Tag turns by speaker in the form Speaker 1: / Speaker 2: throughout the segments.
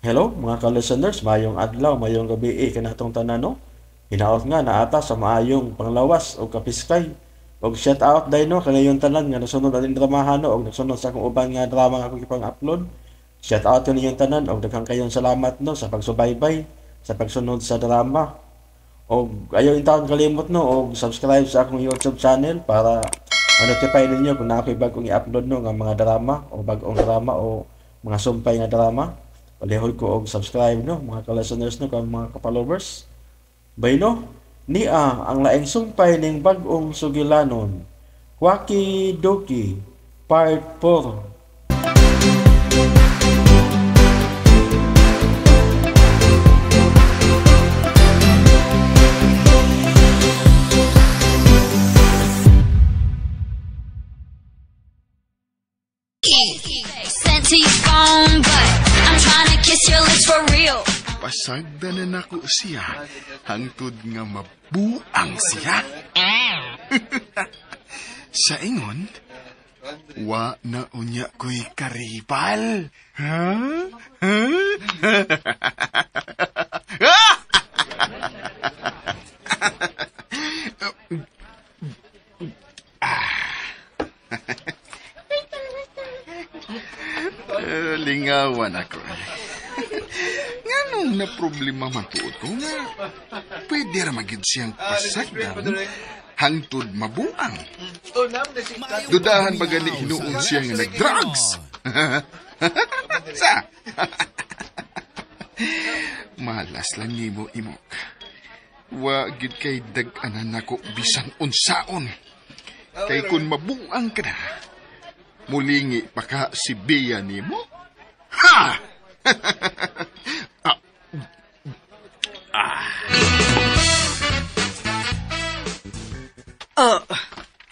Speaker 1: Hello mga ka-listeners, mayong adlaw, mayong gabi kanatong tanan no. Hinaot nga naata sa maayong panglawas o kapiskay. Og shout out dai no kanayon tanan nga nasunod aning dramahan no og nagsunod sa akong uban nga drama nga akong ipang-upload. Shout out kaninyong tanan og daghang kayong salamat no sa pagsubaybay, sa pagsunod sa drama. Og ayaw intawon kalimot no og subscribe sa akong YouTube channel para ma-notify ninyo kung naa ko'y bag-ong i-upload no nga mga drama o bag-ong drama o mga sumpay nga drama. Palihog ko og subscribe no mga ka-listeners no kang mga ka-followers. Bayno, nia ang laing sumpay ning bag-ong sugilanon. Kwaki Doki Part 4.
Speaker 2: Sent to your phone, but I'm trying to kiss your lips for real.
Speaker 3: Pasagdan na nako siya hangtod nga mabuang siya. Sa ingon, wa na unya ko'y karibal. Ha? Ha? Lingawan ako. Nganong na problema man tuod ko nga, pwede ra magid siyang pasagdan hangtod mabuang. Dudahan ba gani hinuon siya nga nag-drugs? Sa? Malas lang nimo imok. Wa gid kay dag-anan nako bisan unsaon. Kay kun mabuang ka na, mulingi pa ka si Bea nimo? Ha!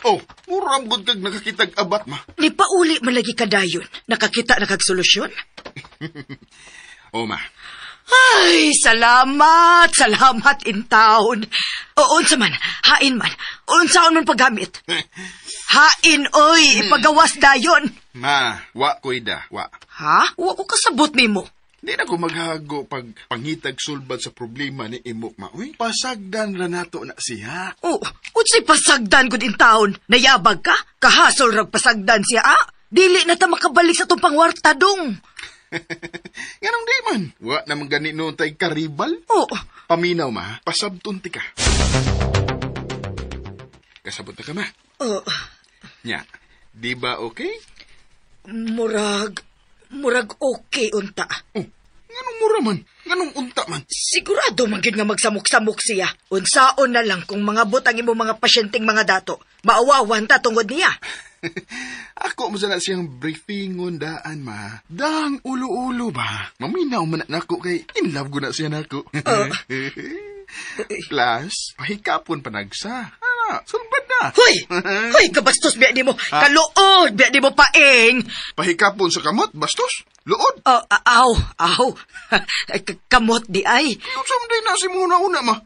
Speaker 3: Oh, murang gud kag nakakitag abat ma.
Speaker 4: Ni pauli man lagi kadayon. Nakakita na kag solusyon?
Speaker 3: Oh, ma.
Speaker 4: Ay, salamat, salamat in town. O, unsa man, hain man, unsaon man paggamit. Hain, oy, ipagawas dayon.
Speaker 3: Ma, wa koy da, wa.
Speaker 4: Ha? Wa ko kasabot nimo.
Speaker 3: Di na ko maghago pag pangitag sulbad sa problema ni imok ma. Uy, pasagdan ra nato na siya.
Speaker 4: Oh, unsay pasagdan gud in town? Nayabag ka? Kahasol rag pasagdan siya, ah? Dili na ta makabalik sa itong pangwarta dong.
Speaker 3: Nganong di man? Wa naman gani noon tay karibal.
Speaker 4: Oh,
Speaker 3: Paminaw ma, pasabton ti ka. Kasabot na ka ma.
Speaker 4: oh,
Speaker 3: Nya, di ba okay?
Speaker 4: Murag okay unta.
Speaker 3: Oh, nganong mura man? Nganong unta man?
Speaker 4: Sigurado man gyud nga magsamok-samok siya. Unsaon na lang kung mga butang imo mga pasyenteng mga dato. Maawawan ta tungod niya.
Speaker 3: Ako mo sana siyang briefingon daan ma. Dang ulo-ulo ba? Maminaw man na nako kay in love ko na siya nako. Plus, pahikapon panagsa. Ah, sulbad na.
Speaker 4: Hoy! Hoy, kabastos biya nimo. Kaluod biya nimo paing.
Speaker 3: Pahikapon sa kamot, bastos. Luod.
Speaker 4: Oh, aw, aw. Kamot di ay.
Speaker 3: Unsa man day na si muna-una ma?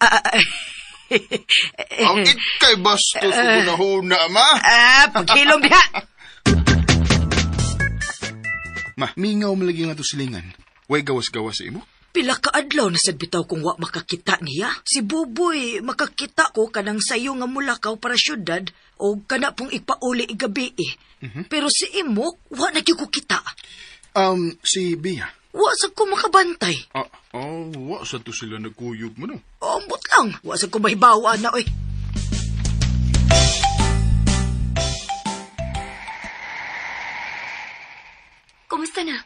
Speaker 3: Ang ikay bastos ug huna ma.
Speaker 4: Paghilom diha.
Speaker 3: Ma, mingaw man lagi nga to silingan. Way gawas-gawas sa imo?
Speaker 4: Pila ka adlaw na sad bitaw kung wa makakita niya. Si Buboy makakita ko kanang sayo nga mulakaw para syudad o kana pong ipauli igabi eh. Pero si Imok, wa na gyud ko kita.
Speaker 3: Si Bea.
Speaker 4: Wa sa ko makabantay.
Speaker 3: Ah, oh, wa sa to sila nagkuyog mo no.
Speaker 4: Ambot lang. Wa sa ko mahibawa na oy.
Speaker 2: Kumusta na?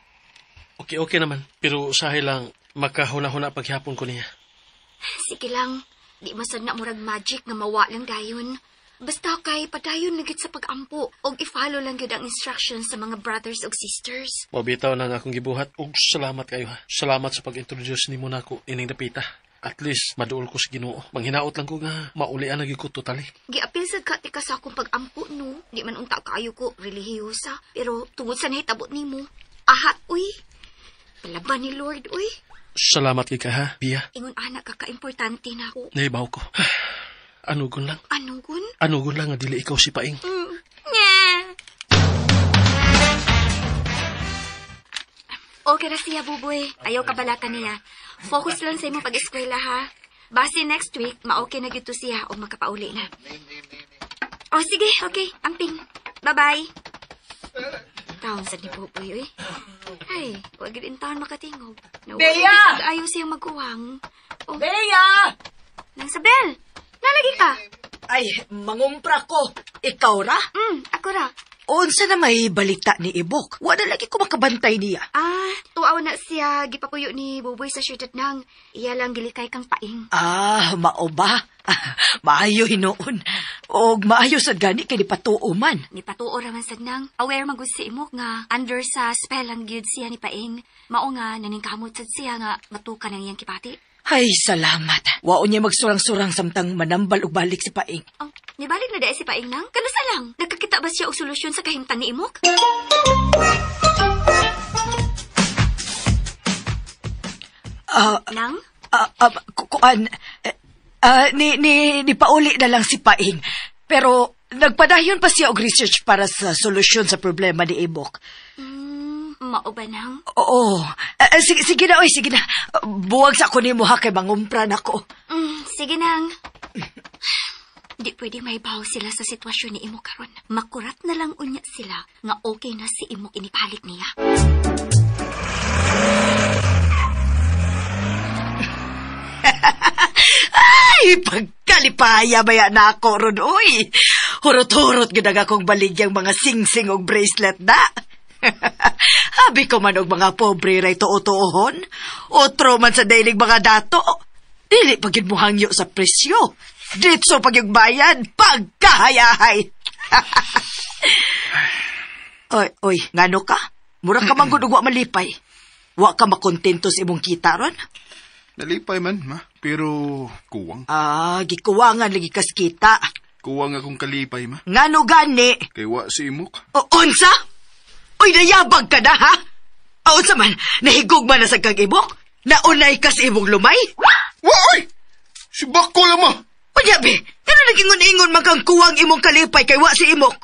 Speaker 5: Okay, okay naman. Pero usahay lang, makahuna-huna paghapon ko niya.
Speaker 2: Sige lang. Di masad na murag magic nga mawa lang dayon. Basta kay padayon na gid sa pag-ampo og i-follow lang gyud ang instructions sa mga brothers og sisters.
Speaker 5: Mabitaw na nga akong gibuhat. Og salamat kayo ha. Salamat sa pag-introduce nimo nako ining dapita. At least, maduol ko sa Ginoo. Manghinaot lang ko nga, maulian na gyud ko totally.
Speaker 2: Giapil sad ka tika sa akong pag-ampo no. Di man unta kaayo ko relihiyosa, pero tungod sa nahitabo nimo, ahat uy. Palaban ni Lord uy.
Speaker 5: Salamat kay ka ha, Bia.
Speaker 2: Ingon anak ka kaimportante na ako.
Speaker 5: Nahibaw ko. Anugon lang.
Speaker 2: Anugon?
Speaker 5: Anugon lang nga dili ikaw si Paing.
Speaker 2: Nga. Okay ra siya, Buboy. Ayaw kabalaka niya. Focus lang sa imong pag-eskwela, ha? Base next week, ma-okay na gyud to siya o makapauli na. Oh, sige, okay. Amping. Bye-bye. Taon sa ni Buboy, uy. Ay, wag gyud in taon makatingog.
Speaker 4: Bea!
Speaker 2: Ayaw siyang magkuwang. Oh,
Speaker 4: Bea!
Speaker 2: Nang Sabel, nalagi ka.
Speaker 4: Ay, mangumpra ko. Ikaw ra?
Speaker 2: Ako ra.
Speaker 4: Unsa na may balita ni Ibok? Wala lagi ko makabantay niya.
Speaker 2: Ah, tuaw na siya gipapuyo ni Buboy sa syudad nang iya lang gilikay kang paing.
Speaker 4: Ah, mao ba? Maayo hinuon. Og maayo sad gani kay nipatuo man.
Speaker 2: Ni patuo ra man sad nang aware man gud si Imok nga under sa spell ang gyud siya ni Paing. Mao nga naningkamot sad siya nga matukan ang iyang kipati.
Speaker 4: Ay, salamat. Wao niya magsurang-surang samtang manambal og balik si Paing.
Speaker 2: Oh, nibalik na dahil si Paing nang? Kanusa lang? Nagkakita ba siya og solusyon sa kahimtang ni Imok? Nang?
Speaker 4: Kuan, ni pauli na lang si Paing. Pero nagpadayon pa siya og research para sa solusyon sa problema ni Imok.
Speaker 2: Mao ba nang?
Speaker 4: Oo. Sige na, oy, sige na. Buwag sa ako nimo ha kay mangumpra nako.
Speaker 2: Sige nang. Di pwede maibaw sila sa sitwasyon ni Imok karon. Makurat na lang unya sila nga okay na si Imok inipalik niya.
Speaker 4: Ay, pagkalipaya baya na ako ron, oy. Hurot-hurot gid ang akong baligyang mga singsing og bracelet na. Habi ko man og mga pobre ray tuo-tuohon. Otro man sa dailig mga dato. Dili pa gyud mo hangyo sa presyo. Ditso pag yung bayan, pagkahayahay. Oy, oy, ngano ka? Mura ka man gud og wa malipay. Wa ka makontento sa imong kita ron?
Speaker 3: Nalipay man, ma. Pero kuwang.
Speaker 4: Ah, gikuwangan lagi kas kita.
Speaker 3: Kuwang akong kalipay, ma.
Speaker 4: Ngano gani?
Speaker 3: Kay wa si Imok.
Speaker 4: O, unsa? Uy, nayabag ka na, ha? O, unsa man, nahigugma na sa kang Imok? Naunay ka sa imong lumay?
Speaker 3: Wa, oy! Si Bako lang, ma!
Speaker 4: Unya, be, ano nagingon-ingon man kang kuwang imong kalipay kay wa si Imok?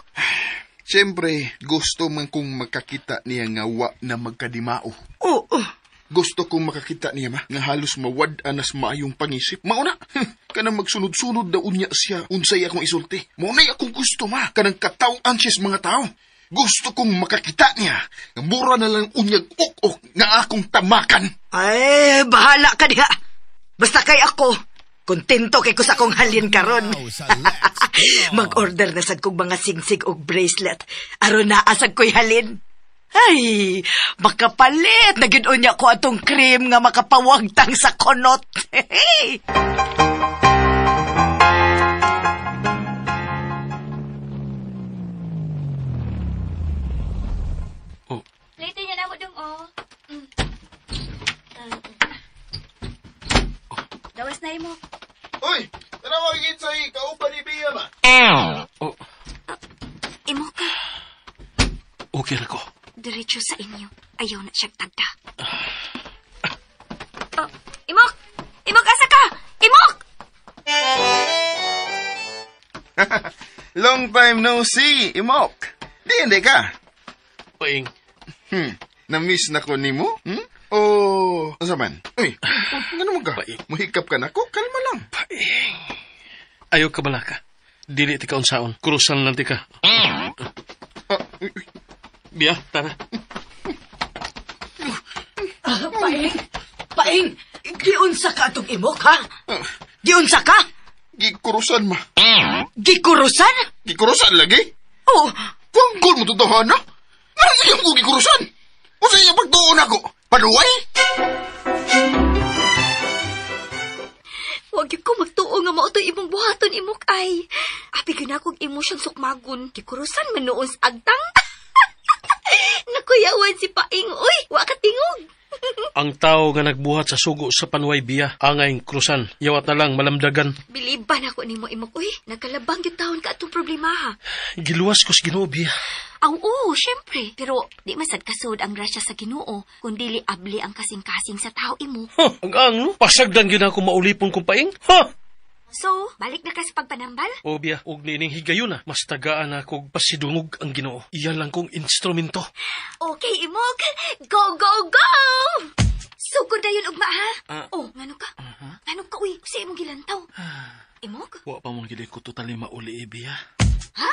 Speaker 3: Siyempre, gusto man kong makakita niya nga wa na magkadimao.
Speaker 4: Oo.
Speaker 3: Gusto kong makakita niya, ma, nga halos mawad-an nas maayong pangisip. Mauna, kanang magsunod-sunod na unya siya, unsay akong isulti. Maunay akong gusto, ma, kanang kataw-an siya sa mga tao. Gusto kong makakita niya, nga mura na lang unyag ok-ok nga akong tamakan.
Speaker 4: Ay, bahala ka diha. Basta kay ako, kontento kay ko sa akong halin karon. Mag-order na sad kong mga singsig og bracelet. Aron naa sad ko'y halin. Ay, makapalit na gid unya ko atong cream nga makapawagtang sa konot.
Speaker 5: Oh.
Speaker 2: Later niya na mo dong, oh. Dawas na imo.
Speaker 3: Uy, tara ko higit sa kauban ni Bea, ma.
Speaker 5: Oh.
Speaker 2: Imo ka.
Speaker 5: Okay ra ko.
Speaker 2: Diretso sa inyo. Ayaw na siyang tagda. Oh, Imok! Imok, asa ka? Imok!
Speaker 3: Long time no see, Imok. Di, hindi ka.
Speaker 5: Paing.
Speaker 3: Na-miss na ko nimo? Oh, asa man? Uy, ano mo ka?
Speaker 5: Paing.
Speaker 3: Muhikap ka na ko? Kalma lang.
Speaker 5: Paing. Ayaw ka balaka. Dili ti ka unsaon. Kurusan lang ti ka.
Speaker 3: Uy, uy.
Speaker 5: Biya, tara.
Speaker 4: Paing! Paing! Giunsa ka atong Imok, ha? Giunsa ka?
Speaker 3: Gikurusan, ma.
Speaker 4: Gikurusan?
Speaker 3: Gikurusan lagi?
Speaker 4: Oh.
Speaker 3: Kung mo totohan, na? Ano sa iyong ko gikurusan? O sa iyong pagtuon ako? Paduway?
Speaker 2: Huwag yun ko magtuo nga mao to'y imong buhaton, Imok, ay. Abi gyud na akong imo siyang sukmagon. Gikurusan man noon sa agtang. Nakuyawan si Paing, uy, wa ka tingog.
Speaker 5: Ang tao nga nagbuhat sa sugo sa Panuay Biya, angay krusan, yawat na lang malamdagan.
Speaker 2: Biliban ako nimo, Imok, uy. Nagkalabang gyud taon ka atong problema, ha.
Speaker 5: Giluwas ko sa Ginoo, Biya.
Speaker 2: Aw, oo, syempre. Pero di masad kasud ang grasya sa Ginoo kung dili abli ang kasing-kasing sa tao imo.
Speaker 5: Huh, ang ang, no? Pasagdan gyud ako maulipon kong Paing. Ha!
Speaker 2: So, balik na ka sa pagpanambal?
Speaker 5: O biya, og niining higayon na, mas tagaan na kog pasidungog ang Ginoo. Iyan lang kong instrumento.
Speaker 2: Okay, Imok. Go, go, go! Sugod na yun, ugma, ha? Oh, ngano ka? Ngano ka, uy? Sa imong gilantaw. Imok?
Speaker 5: Wa pa mong gili ko totally mauli, eh, biya.
Speaker 2: Ha?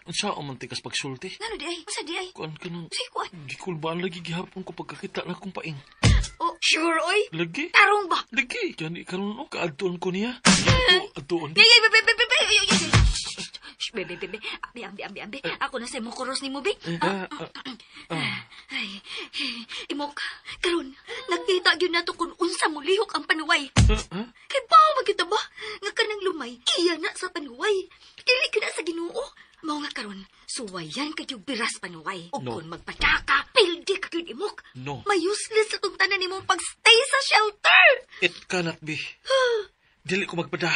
Speaker 5: Unsa man tikas pagsulti?
Speaker 2: Ngano di ay? Usa di ay?
Speaker 5: Kuan ka nang...
Speaker 2: Usa kuan?
Speaker 5: Gikulbaan lagi gihapon ko pagkakita na kong paing.
Speaker 2: Oh, sure, oy.
Speaker 5: Lagi?
Speaker 2: Tarong ba?
Speaker 5: Lagi. Gani karon o, kaadtuon ko niya. Adtuon.
Speaker 2: Ay, ay, be, be, be, be, ay, ay, ay. Shh, be, be, be, be. Ambi, ambi, ambi, ambi. Ako na sa imong kuros ni mo, be. Ay, Imok, karon nakita gyud nato kung unsa mo lihok ang panuway. Kay ba magkita ba nga kanang lumay iya na sa panuway. Dili gyud na sa Ginoo. Mao nga karon, suwayan ka gyud biras panuway. Ug
Speaker 5: No.
Speaker 2: kung magpataka, pildi ka gyud Imok.
Speaker 5: No.
Speaker 2: May useless sa tong tanan nimong pagstay sa shelter.
Speaker 5: It cannot be. Dili ko magpada.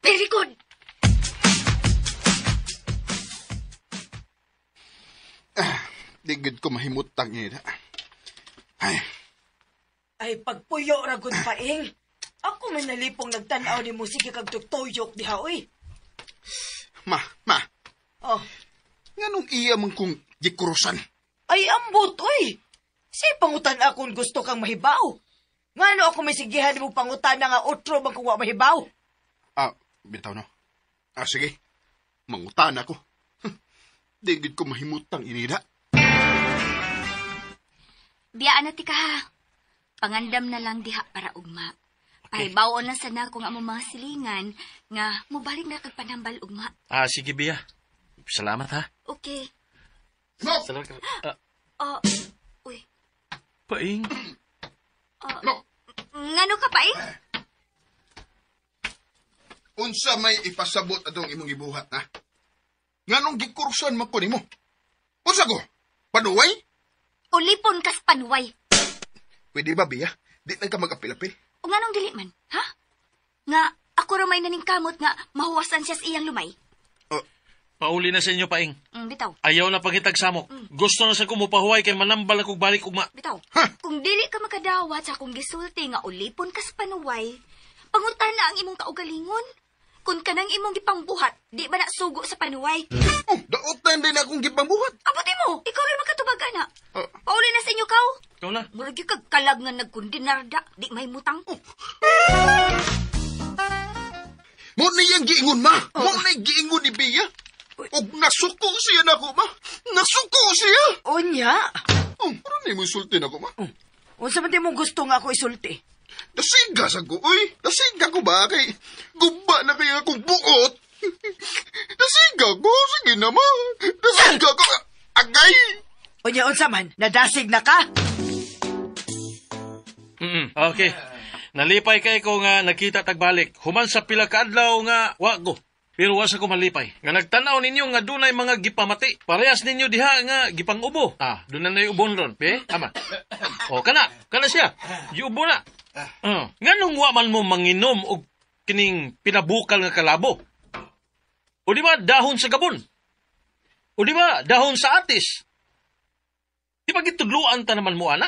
Speaker 2: Very good.
Speaker 3: Di gid ko mahimutang niya. Ay,
Speaker 4: Ay, pagpuyo ra gud paing. Ako man nalipong nagtan-aw ni mo sige kag tugtuyok diha oy.
Speaker 3: ma, ma.
Speaker 4: Oh,
Speaker 3: Nganong iya man kong gikurusan?
Speaker 4: ay ambot oy. Say pangutan akon gusto kang mahibaw. Ngano ako may sigihan mo pangutan na nga otro man kung wa mahibaw.
Speaker 3: Ah, bitaw no. Ah, sige. Mangutan ako. Di gid ko mahimutang inida.
Speaker 2: Biyaan na ti ka ha. Pangandam na lang diha para ugma. Pahibaon lang sana kung among mga silingan nga mobalik na kag panambal ugma.
Speaker 5: Ah, sige, Bia. Salamat, ha.
Speaker 2: Okay.
Speaker 3: No!
Speaker 5: Salamat ka.
Speaker 2: Oh, uy.
Speaker 5: Paing.
Speaker 3: No!
Speaker 2: Ngano ka paing?
Speaker 3: Unsa may ipasabot atong imong gibuhat, ha? Nganong gikursan man ko nimo? Unsa ko? Panuway?
Speaker 2: Ulipon kas panuway.
Speaker 3: Pwede ba, Bia? Di lang ka mag-apil-apil.
Speaker 2: O nganong dili man, ha? Nga ako ra may naningkamot nga mahuwasan siya sa iyang lumay.
Speaker 3: Oh,
Speaker 5: Pauli na sa inyo, Paing.
Speaker 2: Bitaw.
Speaker 5: Ayaw na pagitag samok. Gusto na sa kumupahuway kay manambal akong balik ugma.
Speaker 2: Bitaw.
Speaker 3: Ha?
Speaker 2: Kung dili ka makadawat sa akong gisulti nga ulipon kas panuway, pangutan na ang imong kaugalingon. Kung kanang imong gipangbuhat, di ba na sugo sa panuway?
Speaker 3: Oh, daot na din akong gipambuhat.
Speaker 2: Abuti mo, ikaw rin makatubag ana.
Speaker 3: Ah.
Speaker 2: Pauli na sa inyo kaw.
Speaker 5: Ikaw na.
Speaker 2: Murag yung kagkalag nga nagkundinarda, di may mutang.
Speaker 3: Mo na iyang giingon, ma. Mo na iyang giingon ni Bia. Og nasuko siya nako, ma. Nasuko siya.
Speaker 4: Unya.
Speaker 3: Oh, ano na imong sulti nako, ma?
Speaker 4: Unsa man di mo gusto nga ako isulti?
Speaker 3: Nasiga sa ko, uy. Nasiga ko ba? Kay guba na kaya akong buot. Nasiga ko. Sige na, ma. Nasiga ko. Agay!
Speaker 4: Unya unsa man, nadasig na ka?
Speaker 5: Okay. Nalipay kay ko nga nakita tagbalik. Human sa pila ka adlaw nga wa ko. Pero wa sa ko malipay. Nga nagtanaw ninyo nga dunay mga gipamati. Parehas ninyo diha nga gipangubo. Ah, doon na ubon ron. Be, ama. O kana, kana siya. Giubo na. Nganong wa man mo manginom og kining pinabukal nga kalabo? O di ba dahon sa gabon? O di ba dahon sa atis? Di ba gitudluan ta naman mo ana?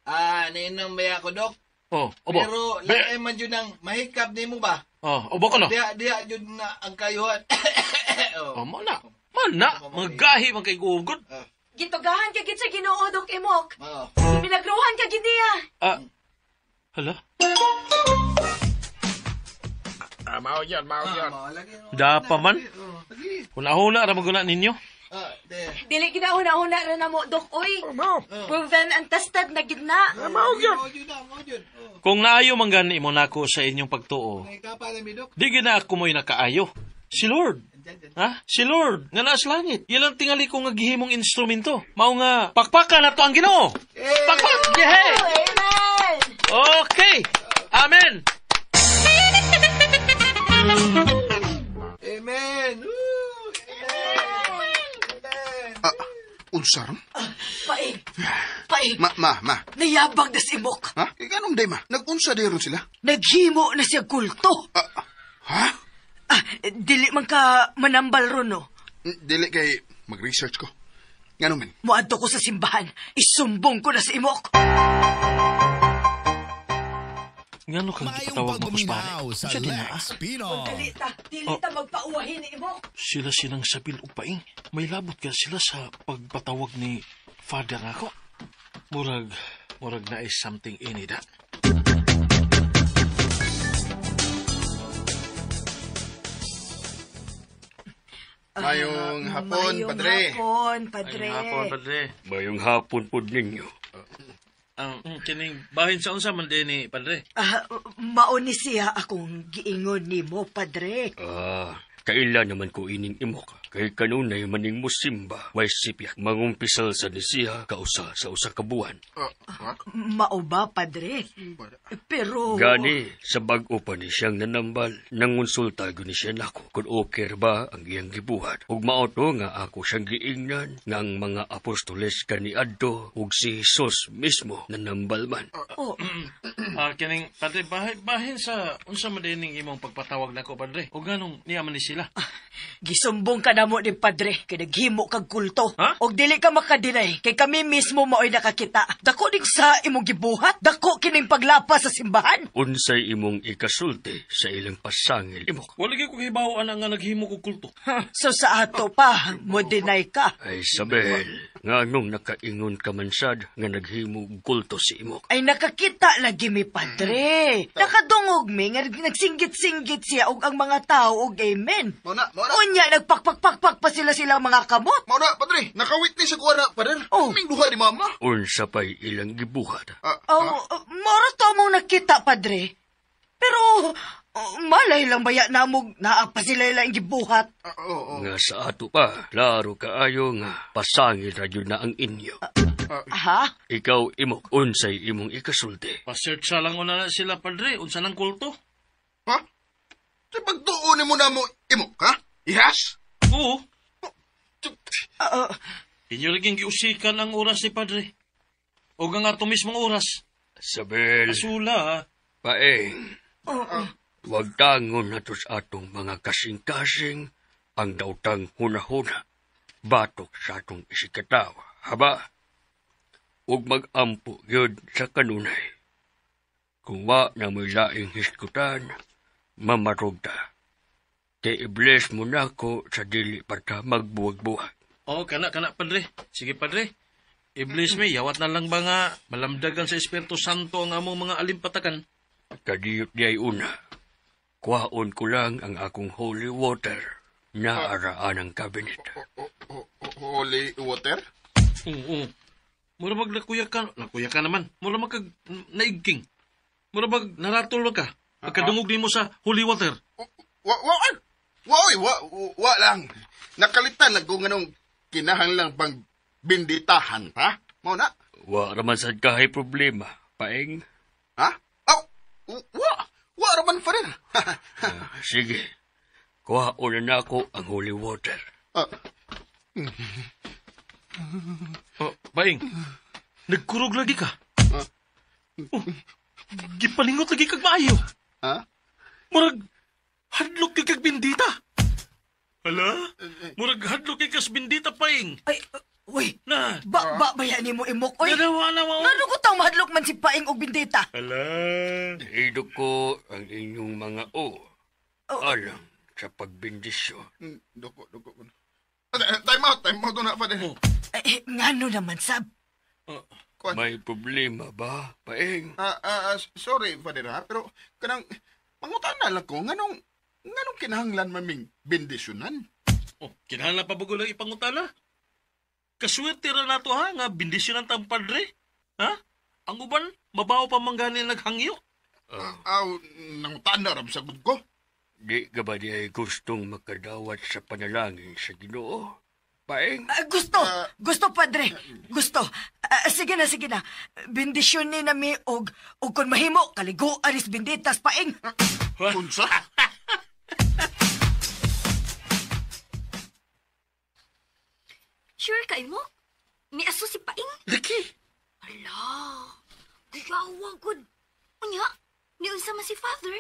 Speaker 6: Ah, nainom ba ako, Dok?
Speaker 5: Oh, obo.
Speaker 6: Pero lain man yun ang mahikap nimo ba?
Speaker 5: Oh, obo ko no.
Speaker 6: Diha yun na ang kayuhan.
Speaker 5: Oh, mo na. Man na, mga gahi man kay gugod.
Speaker 4: Gitugahan ka gid sa Ginoo, Dok Imok.
Speaker 6: Oh.
Speaker 4: Milagruhan ka gid niya.
Speaker 5: Ah, hala.
Speaker 3: Ah, mao yan, mao yan.
Speaker 5: Dapa man. Huna-huna ra maguna ninyo.
Speaker 6: Ah, de.
Speaker 4: Dili gina-huna-huna ra na mo, Dok oy.
Speaker 3: Mao.
Speaker 4: Proven and tested na gid na.
Speaker 3: Mao yan.
Speaker 6: Mao yun na, mao yun. Oh,
Speaker 5: Kung naayo man gani mo nako sa inyong pagtuo,
Speaker 6: nahikapa na mi, Dok.
Speaker 5: di gina ako mo'y nakaayo. Si Lord. Ha? Si Lord, nga naas langit. Ilang tingali ko nga gihimong instrumento. Mao nga, pakpakan na to ang Ginoo. Pakpak! Yehey!
Speaker 4: Amen!
Speaker 5: Okay! Amen!
Speaker 6: Amen! Woo! Amen! Amen!
Speaker 3: Ah, unsa ron?
Speaker 4: Paing! Paing!
Speaker 3: Ma, ma, ma.
Speaker 4: Nayabag na si Imok.
Speaker 3: Ha? Eh, ganong day, ma? Nag-unsa day ron sila?
Speaker 4: Naghimo na siya kulto.
Speaker 3: Ah, ha?
Speaker 4: Ah, dili man ka manambal ron, no?
Speaker 3: Dili kay mag-research ko. Ngano man?
Speaker 4: Muadto ko sa simbahan. Isumbong ko na si Imok.
Speaker 5: Ngano kang
Speaker 7: Maayong
Speaker 5: gipatawag mo kuspare?
Speaker 7: pagpaminaw sa
Speaker 5: Unsa din na, ah?
Speaker 7: Lex Pino.
Speaker 4: Dali ta, dili ta magpauwahin ni imo.
Speaker 5: Sila silang sabil og paing. May labot ka sila sa pagpatawag ni Father nako. Murag na is something in it, ha?
Speaker 6: Mayong hapon,
Speaker 4: Mayong
Speaker 6: padre.
Speaker 4: hapon, padre.
Speaker 5: Hapon, padre.
Speaker 8: Mayong hapon pod ninyo.
Speaker 5: Kining bahin sa unsa man din ni padre.
Speaker 4: Mao ni siya akong giingon nimo, padre.
Speaker 8: Kaila naman ko ining imok. Kay kanunay maning musimba, way sipyak mangumpisal sa ni siya kausa sa usa ka buwan.
Speaker 4: Mao ba, padre? Pero...
Speaker 8: Gani, sa bag-o pa ni siyang nanambal, nangonsulta gyud ni siya nako kung okay ba ang iyang gibuhat. Ug mao to nga ako siyang giingnan nga ang mga apostoles kaniadto ug si Jesus mismo nanambal man.
Speaker 4: Oh,
Speaker 5: Kining padre bahin sa unsa man din ning imong pagpatawag nako, padre. Ug nganong niya man ni sila?
Speaker 4: Gisumbong ka na mo ni padre, kay naghimo kag kulto.
Speaker 5: Ha?
Speaker 4: Og dili ka makadinay, kay kami mismo mao'y nakakita. Dako ning sa imong gibuhat, dako kining paglapas sa simbahan.
Speaker 8: Unsay imong ikasulti sa ilang pasangil imok.
Speaker 5: Wala gyud ko hibaw-an nga naghimo kog kulto.
Speaker 4: So sa ato pa, mo deny ka.
Speaker 8: Ay, Isabel, nganong nakaingon ka man sad nga naghimo og kulto si imok.
Speaker 4: Ay nakakita lagi mi padre. Nakadungog mi nga nagsinggit-singgit siya og ang mga tao og amen.
Speaker 6: Mao na, mao na.
Speaker 4: Unya nagpakpakpakpak pa sila silang mga kamot.
Speaker 6: Mao na, padre. Nakawitness ako ana, padre.
Speaker 4: Oh.
Speaker 6: Kaming duha ni mama.
Speaker 8: Unsa pa'y ilang gibuhat.
Speaker 4: Oh, moro to mong nakita, padre. Pero malay lang baya namog naa pa sila ilang gibuhat.
Speaker 6: Oo.
Speaker 8: Nga sa ato pa, klaro kaayo nga pasangil ra gyud na ang inyo.
Speaker 4: Ha?
Speaker 8: Ikaw imok, unsay imong ikasulti.
Speaker 5: Pa-search sa lang una na sila, padre. Unsa nang kulto?
Speaker 3: Ha?
Speaker 6: Sa pagtuon mo na mo, imok, ha? Ihas?
Speaker 5: Oo.
Speaker 4: Uh,
Speaker 5: Inyo laging giusikan ang oras ni padre. O ang ato mismong oras.
Speaker 8: Isabel,
Speaker 5: Asula, ha?
Speaker 8: paeng, wag tangon na to sa atong mga kasing-kasing ang dautang hunahuna. Batok sa atong isikatawa, haba? Ug magampo yun sa kanunay. Kung wa na mo'y laing hisgutan, mamarog ta. Kay i-bless mo na ko sa dili pa ta magbuwag-buwag.
Speaker 5: Oo, kana, padre. Sige, padre. I-bless me, yawat na lang ba nga malamdagan sa Espiritu Santo ang among mga alimpatakan?
Speaker 8: Kadiyot di ay una. Kuhaon ko lang ang akong holy water na araan ang cabinet.
Speaker 3: Holy water?
Speaker 5: Oo. Mura mag nakuya ka, nakuya ka naman. Mura mag naigking. Mura mag naratol ka. Pagkadungog nimo sa holy water.
Speaker 3: Wa, wa, wa, wa, wa lang. Nakalitan lang kung anong kinahanglang pang binditahan, ha? Mao na?
Speaker 8: Wa raman sad kahay problema, paeng.
Speaker 3: Ha? Aw, wa, wa raman pa rin.
Speaker 8: Sige, kuhaon na nako ang holy water.
Speaker 5: Oh, paeng, nagkurog lagi ka. Oh, gipalingot lagi kag maayo.
Speaker 3: Ha?
Speaker 5: Murag, hadlok kay kag bindita. Hala? Murag hadlok kay kas bindita, paeng.
Speaker 4: Ay, uy.
Speaker 5: Na.
Speaker 4: Ba, ba ni mo imok, oy.
Speaker 5: Nanawa, nawa.
Speaker 4: Ngano ko tang mahadlok man si Paeng og bindita?
Speaker 5: Hala.
Speaker 8: Ido ko ang inyong mga o. Alang sa pagbindisyon.
Speaker 3: Doko, doko. Time out, time out na, Father.
Speaker 5: Oh.
Speaker 4: Eh, ngano naman, sab?
Speaker 8: May problema ba, Paeng?
Speaker 3: Sorry, Father, ha? Pero kanang mangutan na lang ko, nganong kinahanglan maming bendisyonan?
Speaker 5: Oh, kinahanglan pa ba lang ipangutana? Kaswerte ra nato ha, nga bendisyonan tang padre. Ha? Ang uban, mabaw pa man gani naghangyo.
Speaker 3: Aw, nangutan na ram sagod ko.
Speaker 8: Di ka ba di ay gustong makadawat sa panalangin sa Ginoo? Paeng?
Speaker 4: Gusto! Gusto, padre! Gusto! Sige na, sige na. Bendisyon ni nami og kung mahimo, kaliguan is benditas, Paeng.
Speaker 3: Unsa?
Speaker 2: Sure kayo mo? May aso si Paeng?
Speaker 5: Laki!
Speaker 2: Ala, guyawa gud. Unya, niunsa man si Father?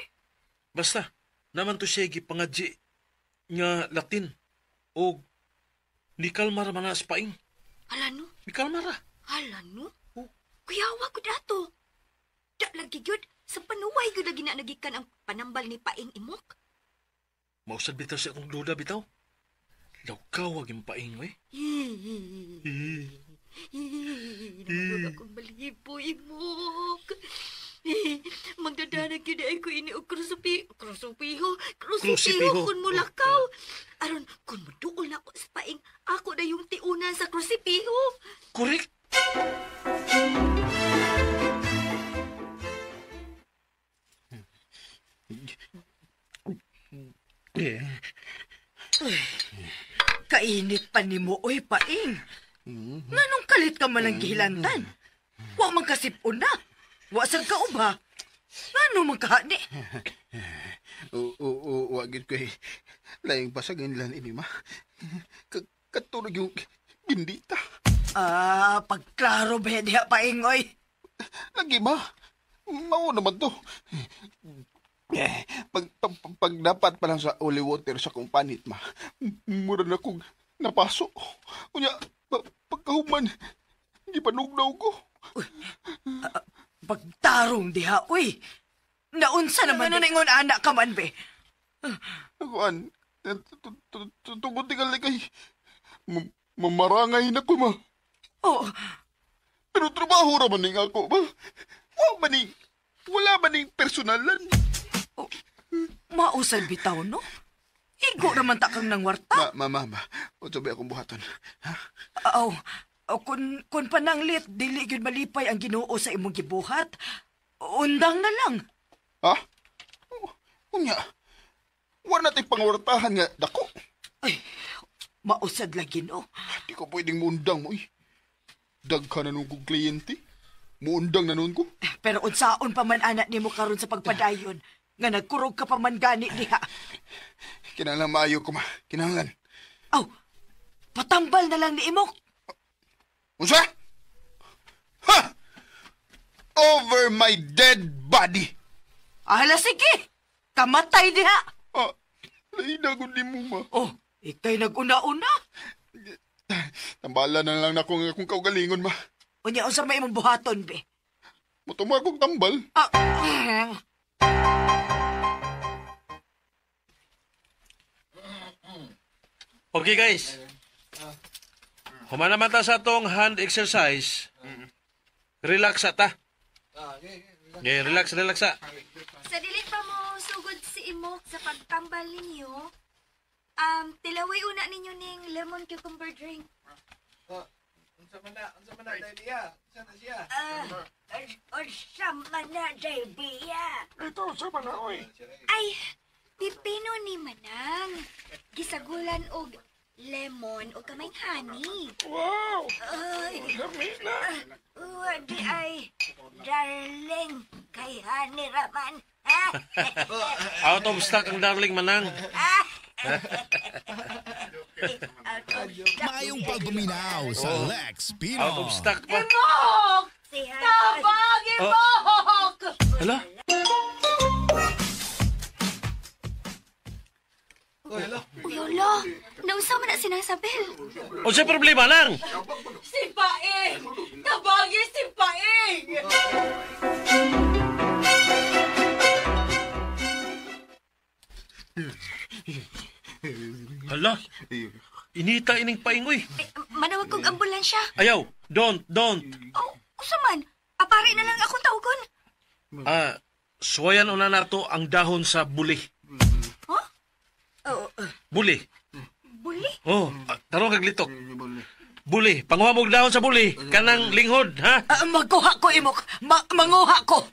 Speaker 5: Basta, naman to siya gipangadji nga Latin o ni kalma ra man na sa Paeng.
Speaker 2: Ala no?
Speaker 5: Ni kalma ra.
Speaker 2: Ala no? Kuyawa gud ato. Da lagi gyud. Sa panuway gyud lagi na nagikan ang panambal ni Paing, Imok.
Speaker 5: Mausad bitaw sa akong duda bitaw. Lawkaw ang Paing, oy.
Speaker 2: Nagug akong balibo, Imok. Magdadanag yun ay ko ini og krusupi, krusupiho, krusipiho
Speaker 5: Krusipiho.
Speaker 2: kun mulakaw. Aron, kun muduol na ako sa Paing, ako na yung tiunan sa krusipiho.
Speaker 5: Correct.
Speaker 4: Kainit pa nimo, oy, Paing. Nganong kalit ka man ang gihilantan? Wa man kasipon na. Wa sad ka uba. Ngano man kahani?
Speaker 3: Oo, wa gid ko eh. Laing pasagin lan ini ma. Katulog yung bindita.
Speaker 4: Ah, pagklaro ba diha, Paing, oy?
Speaker 3: Lagi ma. Mao naman to. Eh, pag dapat pa lang sa holy water sa kong panit, ma, mura na kong napaso. Unya, pagkahuman, di panugnaw ko.
Speaker 4: Pagtarong diha, uy. Naunsa naman na ningon anak ka man, be.
Speaker 3: Kuan, tungod tingali kay, mamarangay na ko, ma.
Speaker 4: Oh.
Speaker 3: Pero trabaho raman ning ako, ma. Wala man ning personalan.
Speaker 4: Oh, mausad bitaw, no? Igo naman ta kang nangwarta.
Speaker 3: Ma, ma, ma, ma. Unsa ba akong buhaton? Ha?
Speaker 4: Aw, oh, kun pananglit, dili gyud malipay ang Ginoo sa imong gibuhat. Undang na lang.
Speaker 3: Ha? Unya, wala natin pangwartahan nga dako.
Speaker 4: Ay, mausad lagi, no?
Speaker 3: Di ko pwedeng muundang mo, eh. Daghan na nun kong kliyente. Muundang na nun ko.
Speaker 4: Pero unsaon pa man anak nimo karon sa pagpadayon, nga nagkurog ka pa man gani diha.
Speaker 3: Kinahanglan maayo ko, ma. Kinahanglan.
Speaker 4: Aw, patambal na lang ni Imok.
Speaker 3: Unsa? Ha! Over my dead body!
Speaker 4: Ala, sige! Kamatay diha!
Speaker 3: Ah, lain na ni mo, ma.
Speaker 4: Oh, ikay nag-una-una.
Speaker 3: Tambala na lang na akong akong kaugalingon, ma.
Speaker 4: Unya, unsa may imong buhaton, be?
Speaker 3: Mutuma akong tambal.
Speaker 4: Ah,
Speaker 5: Okay, guys. Human naman ta sa atong hand exercise. Relax ta. Okay, relax, relax.
Speaker 2: Sa dili pa mo sugod si Imok sa pagtambal ninyo, tilaway una ninyo ning lemon cucumber drink.
Speaker 1: Unsa man na, unsa man na, Daidia? Unsa na siya?
Speaker 2: Unsa man na, Daidia?
Speaker 3: Ito, unsa man na, oy?
Speaker 2: Ay, pipino ni Manang. Gisagulan og lemon o kamay honey.
Speaker 3: Wow!
Speaker 2: Ay,
Speaker 3: Lami na!
Speaker 2: Di ay, darling, kay honey raman.
Speaker 5: Out of stock ang darling, Manang.
Speaker 7: Maayong pagpaminaw sa Lex Pino.
Speaker 5: Out of stock pa.
Speaker 4: Imok! Tabang, Imok!
Speaker 5: Hala?
Speaker 2: Uy, hala. Nausa man na sinasabel.
Speaker 5: Unsay problema lang?
Speaker 4: Si Paing! Tabangin si Paing!
Speaker 5: Hala? Inita ining Paing, uy.
Speaker 2: Eh, manawag kong ambulansya.
Speaker 5: Ayaw, don't.
Speaker 2: Oh, usa man. Apari na lang akong tawagon.
Speaker 5: Ah, suwayan una nato ang dahon sa buli.
Speaker 2: Huh?
Speaker 4: Oh,
Speaker 5: Buli.
Speaker 2: Buli?
Speaker 5: Oh, tarong kag litok. Buli, panguha mo og dahon sa buli, kanang linghod, ha?
Speaker 4: Magkuha ko, Imok. Manguha ko.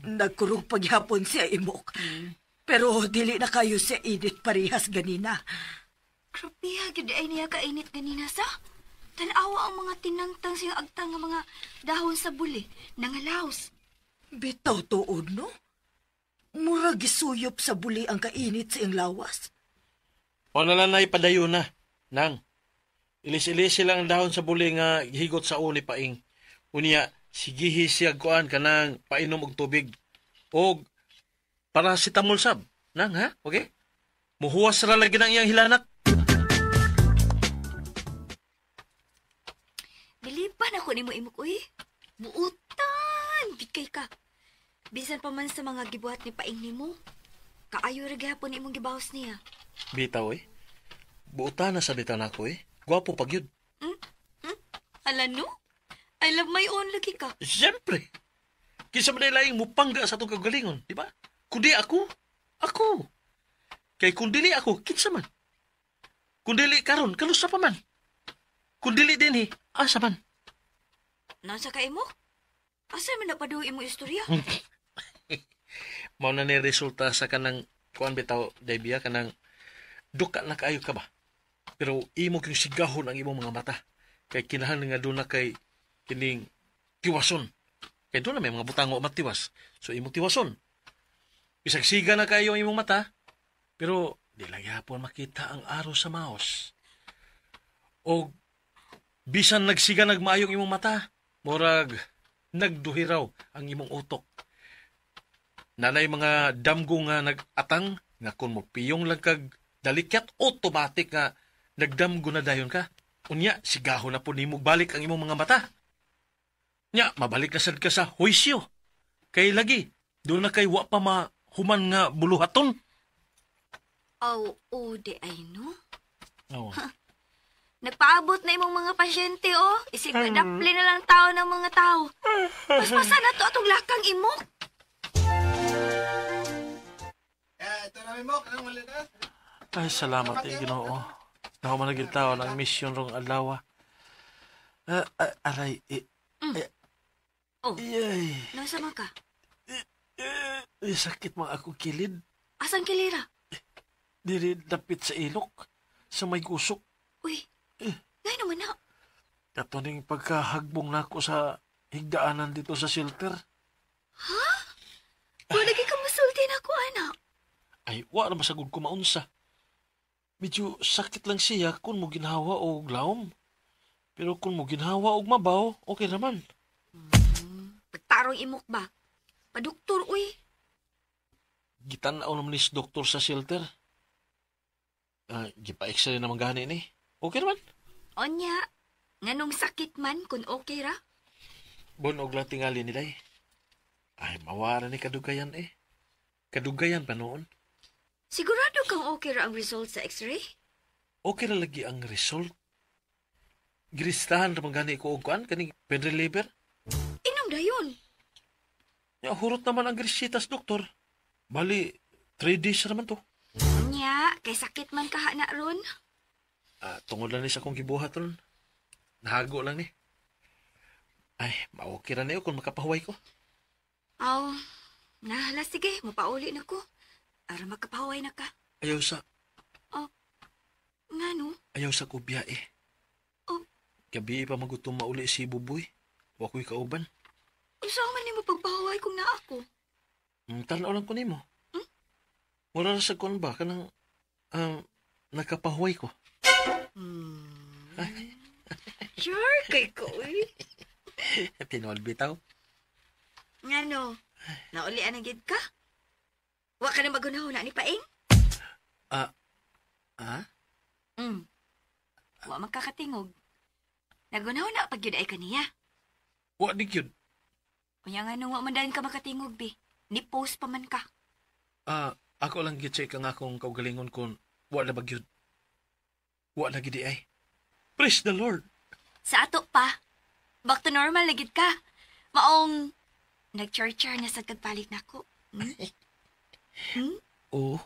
Speaker 4: Nagkurog paghapon siya, Imok. Pero dili na kayo siya init parehas ganina.
Speaker 2: Grabe, gid ay niya kainit ganina sa. Tanawa ang mga tinangtang siyang agtang nga mga dahon sa buli, nangalaos.
Speaker 4: Bitaw tuod, no? Mura gisuyop sa buli ang kainit sa iyang lawas.
Speaker 5: O na lang na ipadayon na. Nang, ilis-ilis sila ang dahon sa buli nga higot sa uni Paing. Unya, sigihi siya kuan kanang painom og tubig. Og paracetamol sab. Nang, ha? Okay? Muhuwas ra lagi nang iyang hilanat.
Speaker 2: ko nimo imok uy. Buutan, gid kay ka. Bisan pa man sa mga gibuhat ni Paing nimo. Kaayo ra gihapon imong gibawas niya.
Speaker 5: Bitaw eh. Buutan na sa bitaw nako eh. Gwapo pag yun.
Speaker 2: Ala no? I love my own lagi ka.
Speaker 5: Siyempre. Kinsa man laing mupangga sa atong kagalingon, di ba? Kundi ako, ako. Kay kung dili ako, kinsa man. Kung dili karon, kalusa pa man. Kung dili dinhi, asa man.
Speaker 2: Nasa ka imo? Asa man napaduo imo istorya?
Speaker 5: Mao na ni resulta sa kanang kuan bitaw Debbie, kanang duka na kaayo ka ba. Pero imo kyung sigahon ang imong mga mata. Kay kinahanglan nga doon na kay kining tiwason. Kay doon na may mga butang o matiwas. So imong tiwason. Bisag siga na kayo ang imong mata, pero di lang yapon makita ang araw sa maos. O bisan nagsiga nagmaayong imong mata, murag nagduhiraw ang imong utok. Nanay mga damgo nga nag-atang, nga kung mo piyong lang kag dalikyat, automatic nga nagdamgo na dayon ka. Unya, sigaho na po nimo balik ang imong mga mata. Nya, mabalik na sad ka sa huisyo. Kay lagi, doon na kay wa pa mahuman nga buluhaton.
Speaker 2: Aw, oh, di ay no.
Speaker 5: Oo.
Speaker 2: Nagpaabot na imong mga pasyente, oh. Isig madapli na lang tao ng mga tao. Paspasa na to atong lakang imok.
Speaker 5: Ay, salamat eh, Ginoo. Nahuman na gid tao ng misyon rong adlaw. Aray,
Speaker 2: Oh.
Speaker 5: Ay,
Speaker 2: Nasa man ka?
Speaker 5: Sakit mga ako kilid.
Speaker 2: Asan kilira?
Speaker 5: Diri dapit sa ilok, sa may gusok.
Speaker 2: Uy, ngay naman na.
Speaker 5: Kato ning pagkahagbong nako sa higdaanan dito sa shelter.
Speaker 2: Ha? Wala lagi ka masulti na ako, anak.
Speaker 5: Ay, wa na masagod ko maunsa. Medyo sakit lang siya kung mo ginhawa og lawom. Pero kung mo ginhawa og mabaw, okay naman.
Speaker 2: Pagtarong imok ba? Paduktor, uy.
Speaker 5: Gitan-aw naman ni doktor sa shelter. Gipa-x-ray naman gani ni. Okay naman.
Speaker 2: Onya, nganong sakit man kung okay ra?
Speaker 5: Bunog lang tingali ni Day. Ay, mawara ni kadugayan eh. Kadugayan pa noon.
Speaker 2: Sigurado kang okay ra ang result sa x-ray?
Speaker 5: Okay ra lagi ang result. Giristahan ra man gani ko og kuan kaning pain reliever.
Speaker 2: Inom dayon.
Speaker 5: Ya, hurot naman ang grisitas, doktor. Bali, 3 days ra man to.
Speaker 2: Nya, kay sakit man kaha na ron.
Speaker 5: Tungod lang ni sa akong gibuhat ron. Nahago lang ni. Ay, ma-okay ra niyo kung makapahuway ko.
Speaker 2: Aw, nahala sige, mapauli na ko. Ara makapahuway na ka.
Speaker 5: Ayaw sa...
Speaker 2: Oh, ngano?
Speaker 5: Ayaw sa ko biyae.
Speaker 2: Oh.
Speaker 5: Gabi pa magutom mauli si Buboy. Wa ko'y kauban.
Speaker 2: Unsa man nimo pagpahuway kung naa ako?
Speaker 5: Tanaw lang ko nimo. Wala na sa kuan ba kanang nakapahuway ko.
Speaker 2: Sure kay ko eh.
Speaker 5: Tinuod bitaw.
Speaker 2: Ngano? Naulian na gid ka? Wa ka na magunahuna ni Paing?
Speaker 5: Ah?
Speaker 2: Wa man kakatingog. Nagunahuna pag yun ay kaniya.
Speaker 5: Wa di gyud.
Speaker 2: Unya nga wa man dayon ka makatingog bi. Ni post pa man ka.
Speaker 5: Ako lang gi-check ang akong kaugalingon kung wa na ba gyud. Wa na gid ay. Praise the Lord.
Speaker 2: Sa ato pa. Back to normal na gid ka. Maong nag-char-char na sa kagpalit nako.
Speaker 5: Oo.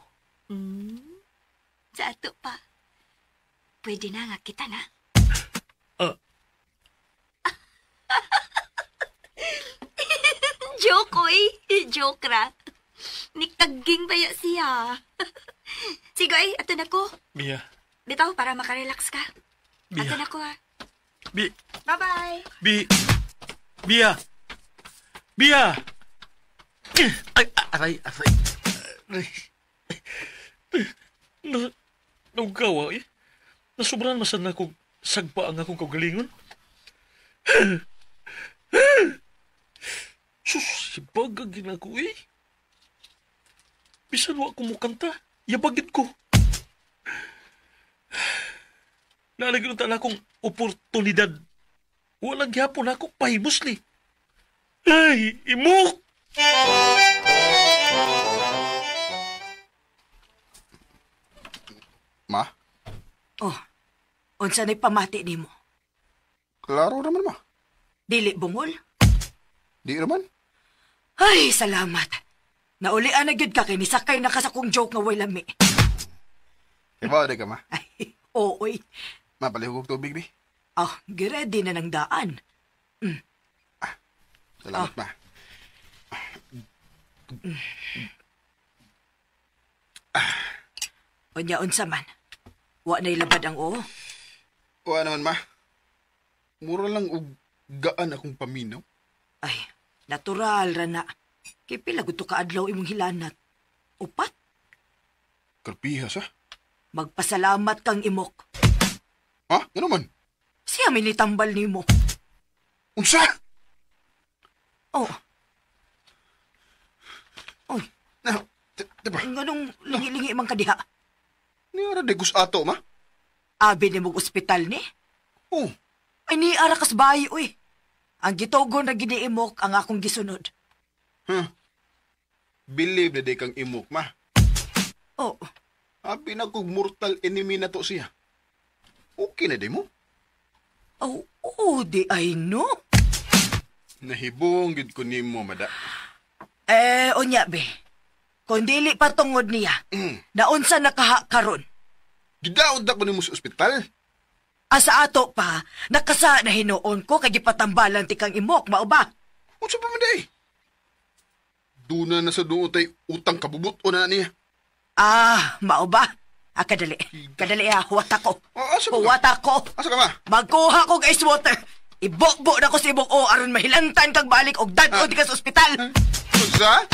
Speaker 2: Sa ato pa. Pwede na nga kita na. Joke, oy. Joke ra. Nikaging baya siya. Sige, ay, ato na ko.
Speaker 5: Mia.
Speaker 2: Bitaw, para makarelax ka.
Speaker 5: Mia.
Speaker 2: Ato na ko, ha.
Speaker 5: Bi.
Speaker 2: Bye-bye.
Speaker 5: Bi. Bia. Bia. Ay, aray, aray. Aray. Nagawa, eh. Nasobrahan masan na akong sagpa ang akong kaugalingon. Sus, si bagag na ako, eh. Bisan wa ko mukanta, yabagit ko. Naalagin na akong oportunidad. Walang gihapon ako pahibusli. Ay, imok!
Speaker 3: Ma?
Speaker 4: Oh, unsa na'y pamati nimo?
Speaker 3: Klaro naman, ma.
Speaker 4: Dili bungol?
Speaker 3: Di naman.
Speaker 4: Ay, salamat. Naulian na gyud ka kay nisakay na ka sa kong joke nga way lami.
Speaker 3: Iba, di ka, ma.
Speaker 4: Ay, ooy.
Speaker 3: Ma, palihog og tubig, di.
Speaker 4: Ah, giready na ng daan.
Speaker 3: Ah, salamat, ma.
Speaker 4: Unya, unsa man. Wa na'y labad ang oo.
Speaker 3: Wa naman, ma. Mura lang og gaan akong paminaw.
Speaker 4: Ay, natural ra na. Kay pila gud to ka adlaw imong hilanat. Upat?
Speaker 3: Karpihas, ha?
Speaker 4: Magpasalamat kang imok.
Speaker 3: Ha? Ano man?
Speaker 4: Siya may nitambal nimo.
Speaker 3: Unsa?
Speaker 4: Oh. Oy.
Speaker 3: Na, diba?
Speaker 4: Nganong lingi-lingi man ka diha?
Speaker 3: Niara de gus ato, ma?
Speaker 4: Abi ni mong ospital ni?
Speaker 3: Oh.
Speaker 4: Ay, niara kas bayi, uy. Ang gitogon na giniimok ang akong gisunod.
Speaker 3: Huh. Believe na di kang imok, ma.
Speaker 4: Oh.
Speaker 3: Abi na kong mortal enemy na to siya. Okay na di mo?
Speaker 4: Oh, oh, di ay no.
Speaker 3: Nahibong gid ko nimo, mada.
Speaker 4: Eh, unya be. Kung dili pa tungod niya, naunsa nakaha karon.
Speaker 3: Gidaod na ko nimo sa ospital.
Speaker 4: Asa ato pa, nakasa na hinuon ko kay gipatambalan ti kang imok, mao ba?
Speaker 3: Unsa pa man day? Duna na sa duo tay utang kabubut-on na niya.
Speaker 4: Ah, mao ba? Ah, kadali. Kadali ah, huwat ako.
Speaker 3: Oh, asa ba?
Speaker 4: Huwat ako.
Speaker 3: Asa ka ba?
Speaker 4: Magkuha kog ice water. Ibokbo na ko sa imong o aron mahilantan kag balik og dad-on di ka sa ospital.
Speaker 3: Unsa?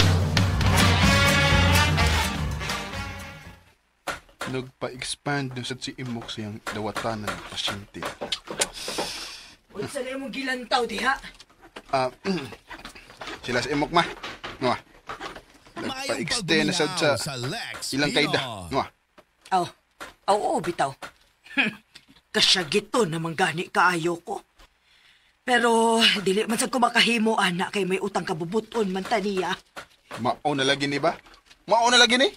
Speaker 3: Nagpa-expand na sad si imok siyang dawatan ng pasyente.
Speaker 4: Unsa na imong gilantaw diha?
Speaker 3: Sila sa imok, ma. Nga. Nagpa-extend na sad sa ilang kayda. Nga.
Speaker 4: Aw, aw, oo, bitaw. Kasyagito naman gani kaayo ko. Pero dili man sad ko makahimo, ana, kay may utang kabubuton man ta niya.
Speaker 3: Mao na lagi ni ba? Mao na lagi ni?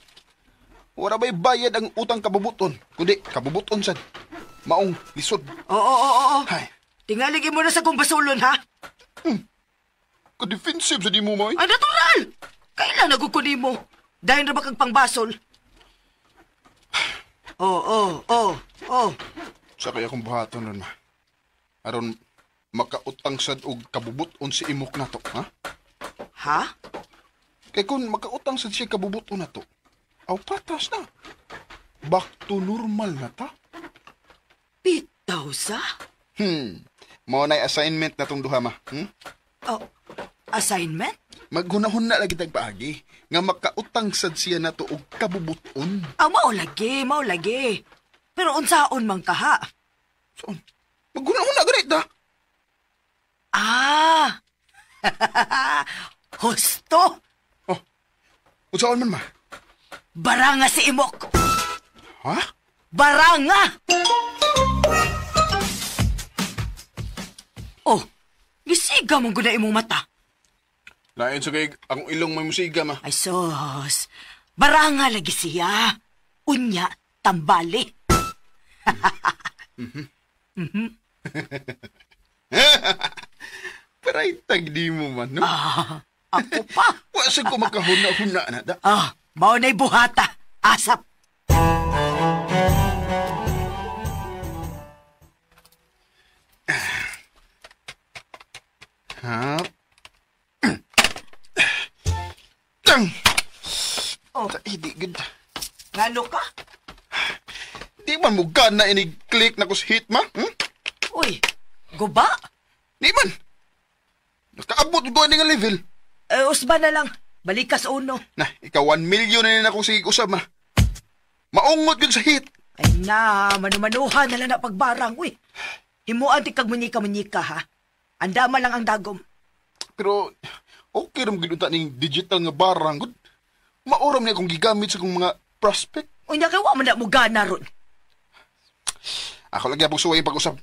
Speaker 3: Wala ba'y bayad ang utang kabubuton? Kundi, kabubuton sad. Maong lisod.
Speaker 4: Oo, oo, oo.
Speaker 3: Hay.
Speaker 4: Tingaligi mo na sa kong basulon, ha?
Speaker 3: Ka-defensive sa di mo, Moy.
Speaker 4: Ay, natural! Kailan nagukuni mo? Dahil na ba kang pangbasol? Oo, oo, oo, oo.
Speaker 3: Sa kaya kong buhaton ron, ma. Aron, makautang sad og kabubuton si imok na to, ha?
Speaker 4: Ha?
Speaker 3: Kaya kung makautang sad siya kabubuton na to, aw, patas na. Back to normal na ta.
Speaker 4: Bitaw sa?
Speaker 3: Mao na'y assignment na tong duha, ma.
Speaker 4: Oh, assignment?
Speaker 3: Maghunahon na lagi tagpaagi nga makautang sad siya na to og kabubuton.
Speaker 4: Ah, mao lagi, mao lagi. Pero unsaon man kaha?
Speaker 3: Saan? Maghunahon na ganit da.
Speaker 4: Ah! Husto!
Speaker 3: Oh, unsaon man ma?
Speaker 4: Baranga si Imok!
Speaker 3: Ha?
Speaker 4: Baranga! Oh, gisiga mong guna imong mata.
Speaker 3: Lain sa kay akong ilong may musiga, ma.
Speaker 4: Ay, sos. Baranga lagi siya. Unya, tambali.
Speaker 3: Paray tagdi mo man, no?
Speaker 4: Ah, ako pa.
Speaker 3: Wa sa ko makahuna-huna na da.
Speaker 4: Ah, mao na'y buhata. Asap.
Speaker 3: Ha? Tang!
Speaker 4: Oh.
Speaker 3: Hindi, good.
Speaker 4: Ngano ka?
Speaker 3: Di man mo gana inig-click na kus hit, ma?
Speaker 4: Uy, guba?
Speaker 3: Di man. Nakaabot ko nga level.
Speaker 4: Eh, usba na lang. Balikas uno.
Speaker 3: Na, ikaw 1 million na nila akong sige usab, ma. Maungot yun sa hit.
Speaker 4: Ay na, manumanuhan na lang na pagbarang. Uy, himuan ti kag munyika-munyika, ha? Andama lang ang dagom.
Speaker 3: Pero, okay ram gid unta ning digital nga barang. Good. Maoram niya akong gigamit sa kong mga prospect.
Speaker 4: Unya kay wa man na mo gana ron.
Speaker 3: Ako lagi apong suway pag-usab.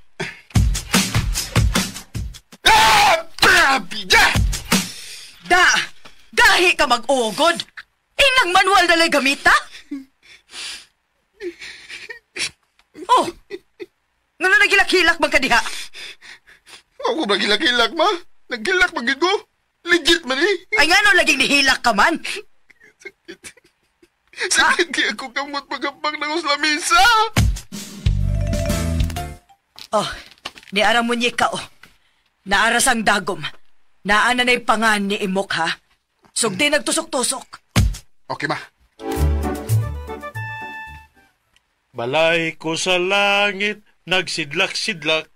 Speaker 4: ka mag-ugod. Inang manual na lang gamita. Oh, ngano nagilak-hilak man ka diha?
Speaker 3: Ako ba nagilak-hilak, ma? Nagilak man gid ko. Legit man eh.
Speaker 4: Ay ngano laging nihilak ka man?
Speaker 3: Sakit. Sakit kaya ako kamot pagkapak na ko sa lamisa.
Speaker 4: Oh, ni ara mo niya ka, oh. Naaras ang dagom. Naa na na'y pangan ni Imok, ha? Sugdi nagtusok-tusok.
Speaker 3: Okay, ma.
Speaker 5: Balay ko sa langit, nagsidlak-sidlak.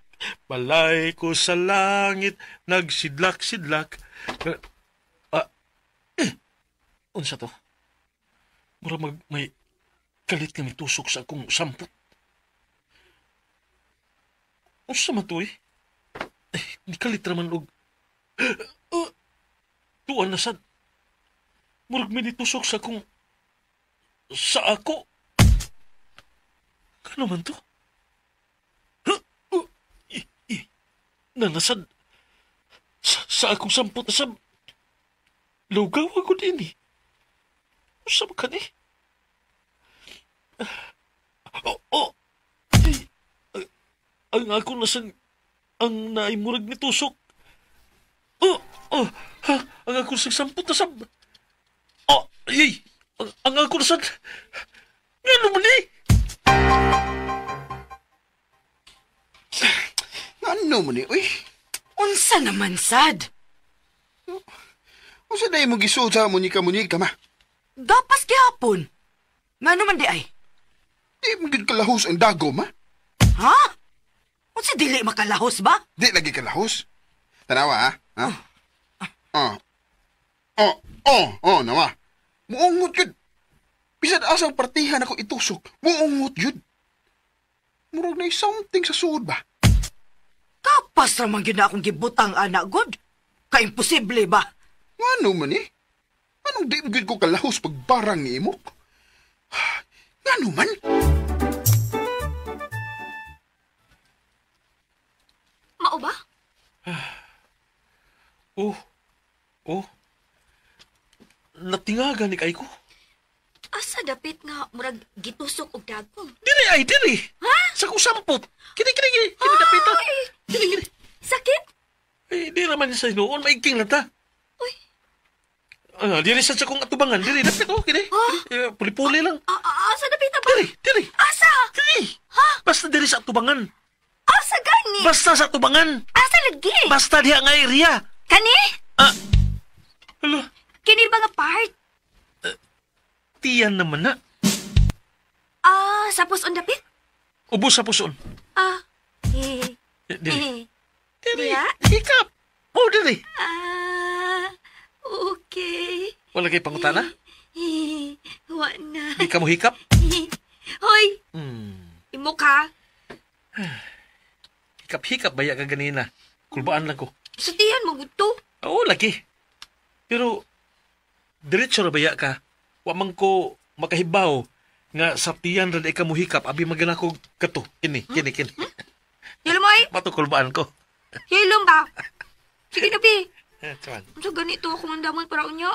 Speaker 5: Balay ko sa langit, nagsidlak-sidlak. Unsa to? Mura may kalit nga mitusok sa akong sampot. Unsa man to eh? Eh, nikalit raman og... Tuan na sad. Murag may nitusok sa akong... Sa ako. Kano man to? Huh? Nanasad. Sa akong sampot na sab... Lugaw ako din eh. Unsa man ka ni? Oh! Ay, ang ako nasang... Ang naimurag ni tusok. Oh! Oh! Ha? Ang ako sa sampot na sab... Oh! Ay! Ang ako na sad... Ngano man eh?
Speaker 3: Ano man eh? Uy!
Speaker 4: Unsa naman sad?
Speaker 3: Unsa na imong gisuod sa munyika-munyika, ma?
Speaker 4: Gapas gihapon. Ngano man di ay?
Speaker 3: Di mo gid kalahos ang dagom, ma?
Speaker 4: Ha? Unsa dili makalahos ba?
Speaker 3: Di lagi kalahos. Tanawa, ha? Ha? Oh. Oh, oh, oh, nawa. Muungot yun. Bisan asang partihan ako itusok, muungot yun. Murag na something sa suod ba?
Speaker 4: Kapas raman yun na akong gibutang, anak, god. Kaimposible ba?
Speaker 3: Ngano man eh? Anong di mo ko kalahos pagbarang ni Imok? Ngano man?
Speaker 2: Mao ba?
Speaker 5: Oh. Oh. Natingagan ni kay ko.
Speaker 2: Asa dapit nga murag gitusok og dagom.
Speaker 5: Diri ay diri. Ha? Sa kong sampot. Kini kini kini. Kini dapit. Kini kini.
Speaker 2: Sakit?
Speaker 5: Eh, di raman sa hinuon, maigking lang ta.
Speaker 2: Uy.
Speaker 5: Diri sa kong atubangan, diri dapit oh, kini. Kini, puli-puli lang.
Speaker 2: Asa dapit ba?
Speaker 5: Diri, diri.
Speaker 2: Asa?
Speaker 5: Diri.
Speaker 2: Ha?
Speaker 5: Basta diri sa atubangan.
Speaker 2: Asa gani?
Speaker 5: Basta sa atubangan.
Speaker 2: Asa lagi?
Speaker 5: Basta diha nga area.
Speaker 2: Kani?
Speaker 5: Hala.
Speaker 2: Kini ba nga part?
Speaker 5: Tiyan naman na.
Speaker 2: Sa puson dapit?
Speaker 5: Ubos sa puson. Diri. Diri. Hikap. Oh, diri.
Speaker 2: Okay.
Speaker 5: Wala kay pangutana?
Speaker 2: Wa na.
Speaker 5: Di ka mo hikap?
Speaker 2: Hoy. Imo ka.
Speaker 5: Hikap-hikap baya ka ganina. Kulbaan lang ko.
Speaker 2: Sa tiyan mo gusto.
Speaker 5: Oo, lagi. Pero, diretso ra baya ka. Wa man ko makahibaw nga sa tiyan ra di ka mo hikap, abi magana ko kato. Kini, kini, kini.
Speaker 2: Hilom ay?
Speaker 5: Matukulbaan ko.
Speaker 2: Hilom ba? Sige na, pi.
Speaker 5: Tsaman.
Speaker 2: Sa ganito akong andaman para unya.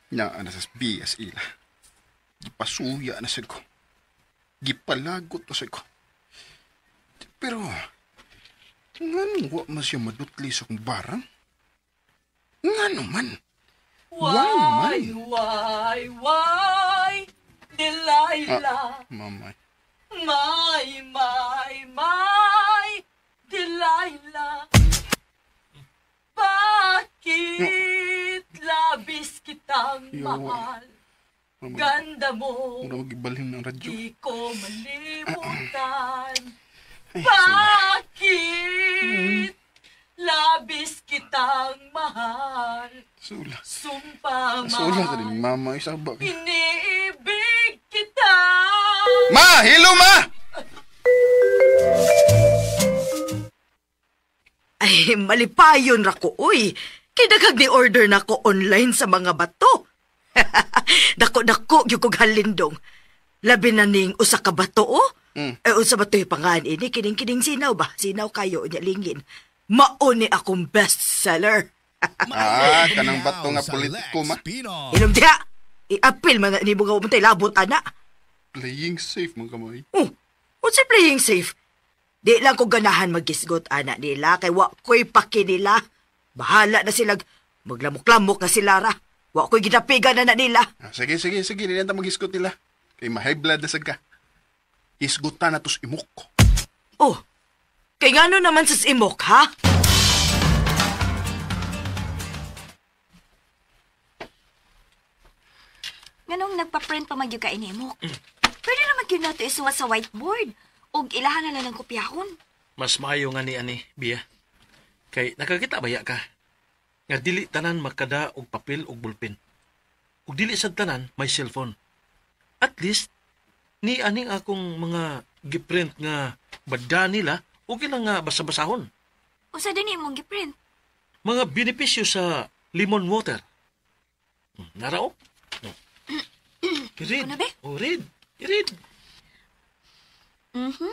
Speaker 3: Naa na sa biyas ila. Gipasuya na sad ko. Gipalagot na sad ko. Pero, ngano wa man siya madutli sa kong barang? Ngano man?
Speaker 4: Why, why, Delilah?
Speaker 3: Mamay.
Speaker 4: My, my, my, Delilah. Bakit labis kitang mahal? Ganda mo,
Speaker 3: Mura mag-ibalhin ng radyo.
Speaker 4: di ko malimutan. Bakit labis kitang mahal?
Speaker 3: Sula.
Speaker 4: Sumpa man.
Speaker 3: Sula ka din, mama. Isa ba?
Speaker 4: Iniibig kita.
Speaker 3: Ma! Hello, ma!
Speaker 4: Ay, malipayon ra ko, uy. Kay daghang ni order na ko online sa mga bato. Dako-dako, gyud kog halindong. Labi na ning usa ka bato, oh. Eh, unsa ba to'y pangan ini? Kining-kining sinaw ba? Sinaw kayo, unya lingin. Mao ni akong bestseller.
Speaker 6: Ah, kanang bato nga politiko, ma.
Speaker 4: Inom diha! I-appeal man na ni mo nga umantay labot, ana.
Speaker 6: Playing safe, mga kamay.
Speaker 4: Oh, unsa playing safe? Di lang ko ganahan magisgot, ana nila, kay wa ko'y paki nila. Bahala na sila, maglamok-lamok na sila ra. Wa ko'y ginapigan na nila.
Speaker 6: Ah, sige. Di na magisgot nila. Kay ma-high blood na sad ka. Hisgutan na tos imok.
Speaker 4: Oh, kay ngano naman sa imok, ha?
Speaker 2: Nganong nagpa-print pa magyud ka ini imok? Pwede naman gyud nato isuwat sa whiteboard ug ilahan na lang ng kopyahon.
Speaker 5: Mas maayo nga ni ani, Bia. Kay nakakita baya ka nga dili tanan makada og papel og bulpen. Ug dili sad tanan may cellphone. At least ni aning akong mga giprint nga badda nila ug ilang nga basa-basahon.
Speaker 2: Usa din imong giprint?
Speaker 5: Mga benepisyo sa lemon water. Narao? No. Read.
Speaker 2: Ano ba?
Speaker 5: Oh, read. Read.
Speaker 2: Mm-hmm.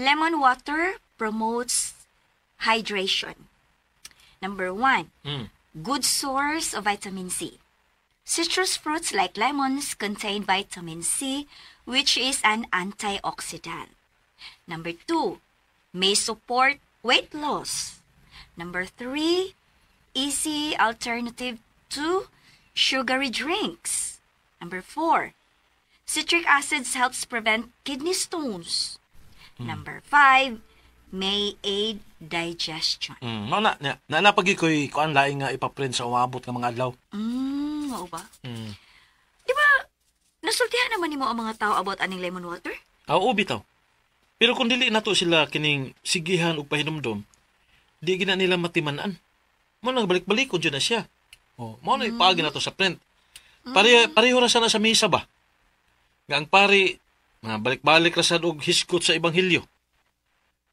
Speaker 2: Lemon water promotes hydration. Number 1, good source of vitamin C. Citrus fruits like lemons contain vitamin C, which is an antioxidant. Number 2, may support weight loss. Number 3, easy alternative to sugary drinks. Number 4, citric acids helps prevent kidney stones. Number 5, may aid digestion.
Speaker 5: Mao na na napagi koy kuan laing nga ipaprint sa umaabot nga mga adlaw.
Speaker 2: Mao ba? Di ba nasultihan naman nimo ang mga tao about aning lemon water?
Speaker 5: Oo, bitaw. Pero kung dili nato sila kining sigihan og pahinumdom, di gina nila matiman-an. Mao nang balik-balikon jud na siya. Oh, mao na ipaagi nato sa print. Pareho ra sana sa misa ba? Nga ang pari nga balik-balik ra sad og hisgot sa ebanghelyo.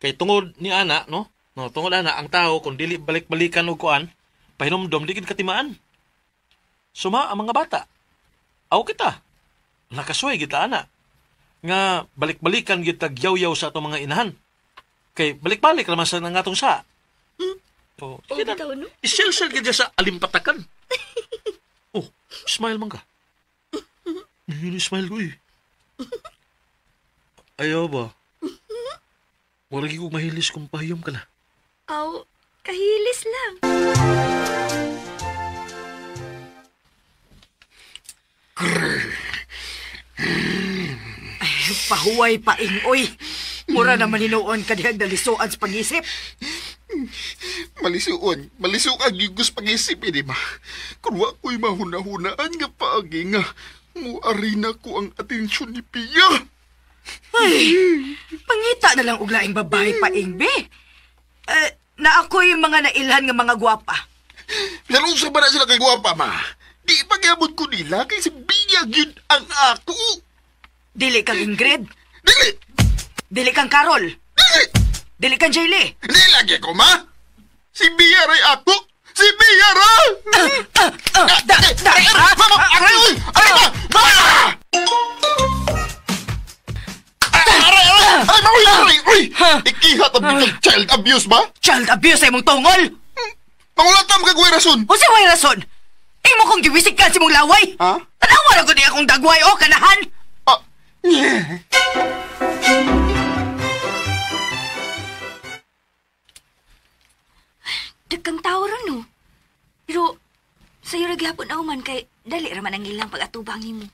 Speaker 5: Kay tungod ni ana, no? No, tungod ana ang tao kung dili balik-balikan og kuan, pahinumdom di gid katimaan. Suma ang mga bata. Aw kita. Nakasuway kita ana. Nga balik-balikan gid tag yaw-yaw sa atong mga inahan. Kay balik-balik ra man sa nga atong sa. Oh, kita,
Speaker 2: bitaw, no?
Speaker 5: Isel-sel gid sa alimpatakan. Oh, smile man ka. Smile ko eh. Ayaw ba? Wala ko mahilis kung pahiyom ka na.
Speaker 2: Aw, kahilis lang.
Speaker 4: Ay, pahuway paing, oy. Mura naman hinuon ka dihang dalisuan sa pag-isip.
Speaker 6: Malisuan. Malisuan yung pag-isip, eh, di ba? Kung wa ko'y mahuna-hunaan nga paagi nga, muari na ko ang atensyon ni Pia.
Speaker 4: Ay, pangita na lang og laing babae paing, be. Na ako'y mga nailhan nga mga gwapa.
Speaker 6: Pero sa ba na sila kay gwapa, ma? Di pagyabot ko nila kay si Bia gyud ang ako.
Speaker 4: Dili kang Ingrid.
Speaker 6: Dili.
Speaker 4: Dili kang Carol.
Speaker 6: Dili.
Speaker 4: Dili kang Jaylee.
Speaker 6: Dili lagi ko, ma. Si Bia ray ako. Si Bia ra!
Speaker 4: Da, da,
Speaker 6: Mama, aray, uy! Aray, ma! Ma! Aray, aray! Aray, ma, uy, aray, uy! Ikihat ang bitag child abuse ba?
Speaker 4: Child abuse ay mong tungol!
Speaker 6: Pangulata, magkagawin rason!
Speaker 4: O sa way rason? Imo kong giwisik ka si mong laway!
Speaker 6: Ha?
Speaker 4: Tanawa na ko di akong dagway o kanahan!
Speaker 6: Ah, yeah.
Speaker 2: Dagkang tao ron, no? Pero, sa'yo ra gihapon ako man kay dali ra man ang ilang pag-atubang nimo.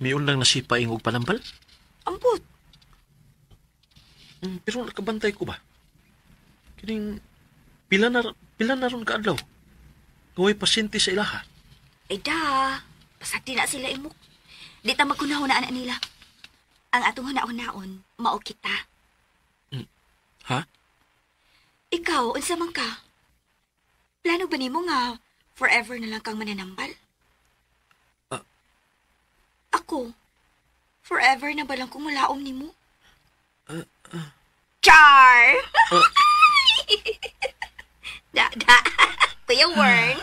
Speaker 5: Miun lang na si Paing og panambal?
Speaker 2: Ambot.
Speaker 5: Pero nakabantay ko ba? Kining pila na ron kaadlaw. Gaway pasyente sa ilaha.
Speaker 2: Ay da, pasagdi na sila imok. Di ta magkunahunaan na nila. Ang atong hunaon-naon, mao kita.
Speaker 5: Ha?
Speaker 2: Ikaw, unsa man ka? Plano ba nimo nga forever na lang kang mananambal? Ako, forever na ba lang kung mulaom nimo? Char! Da, da. Kuya Wern.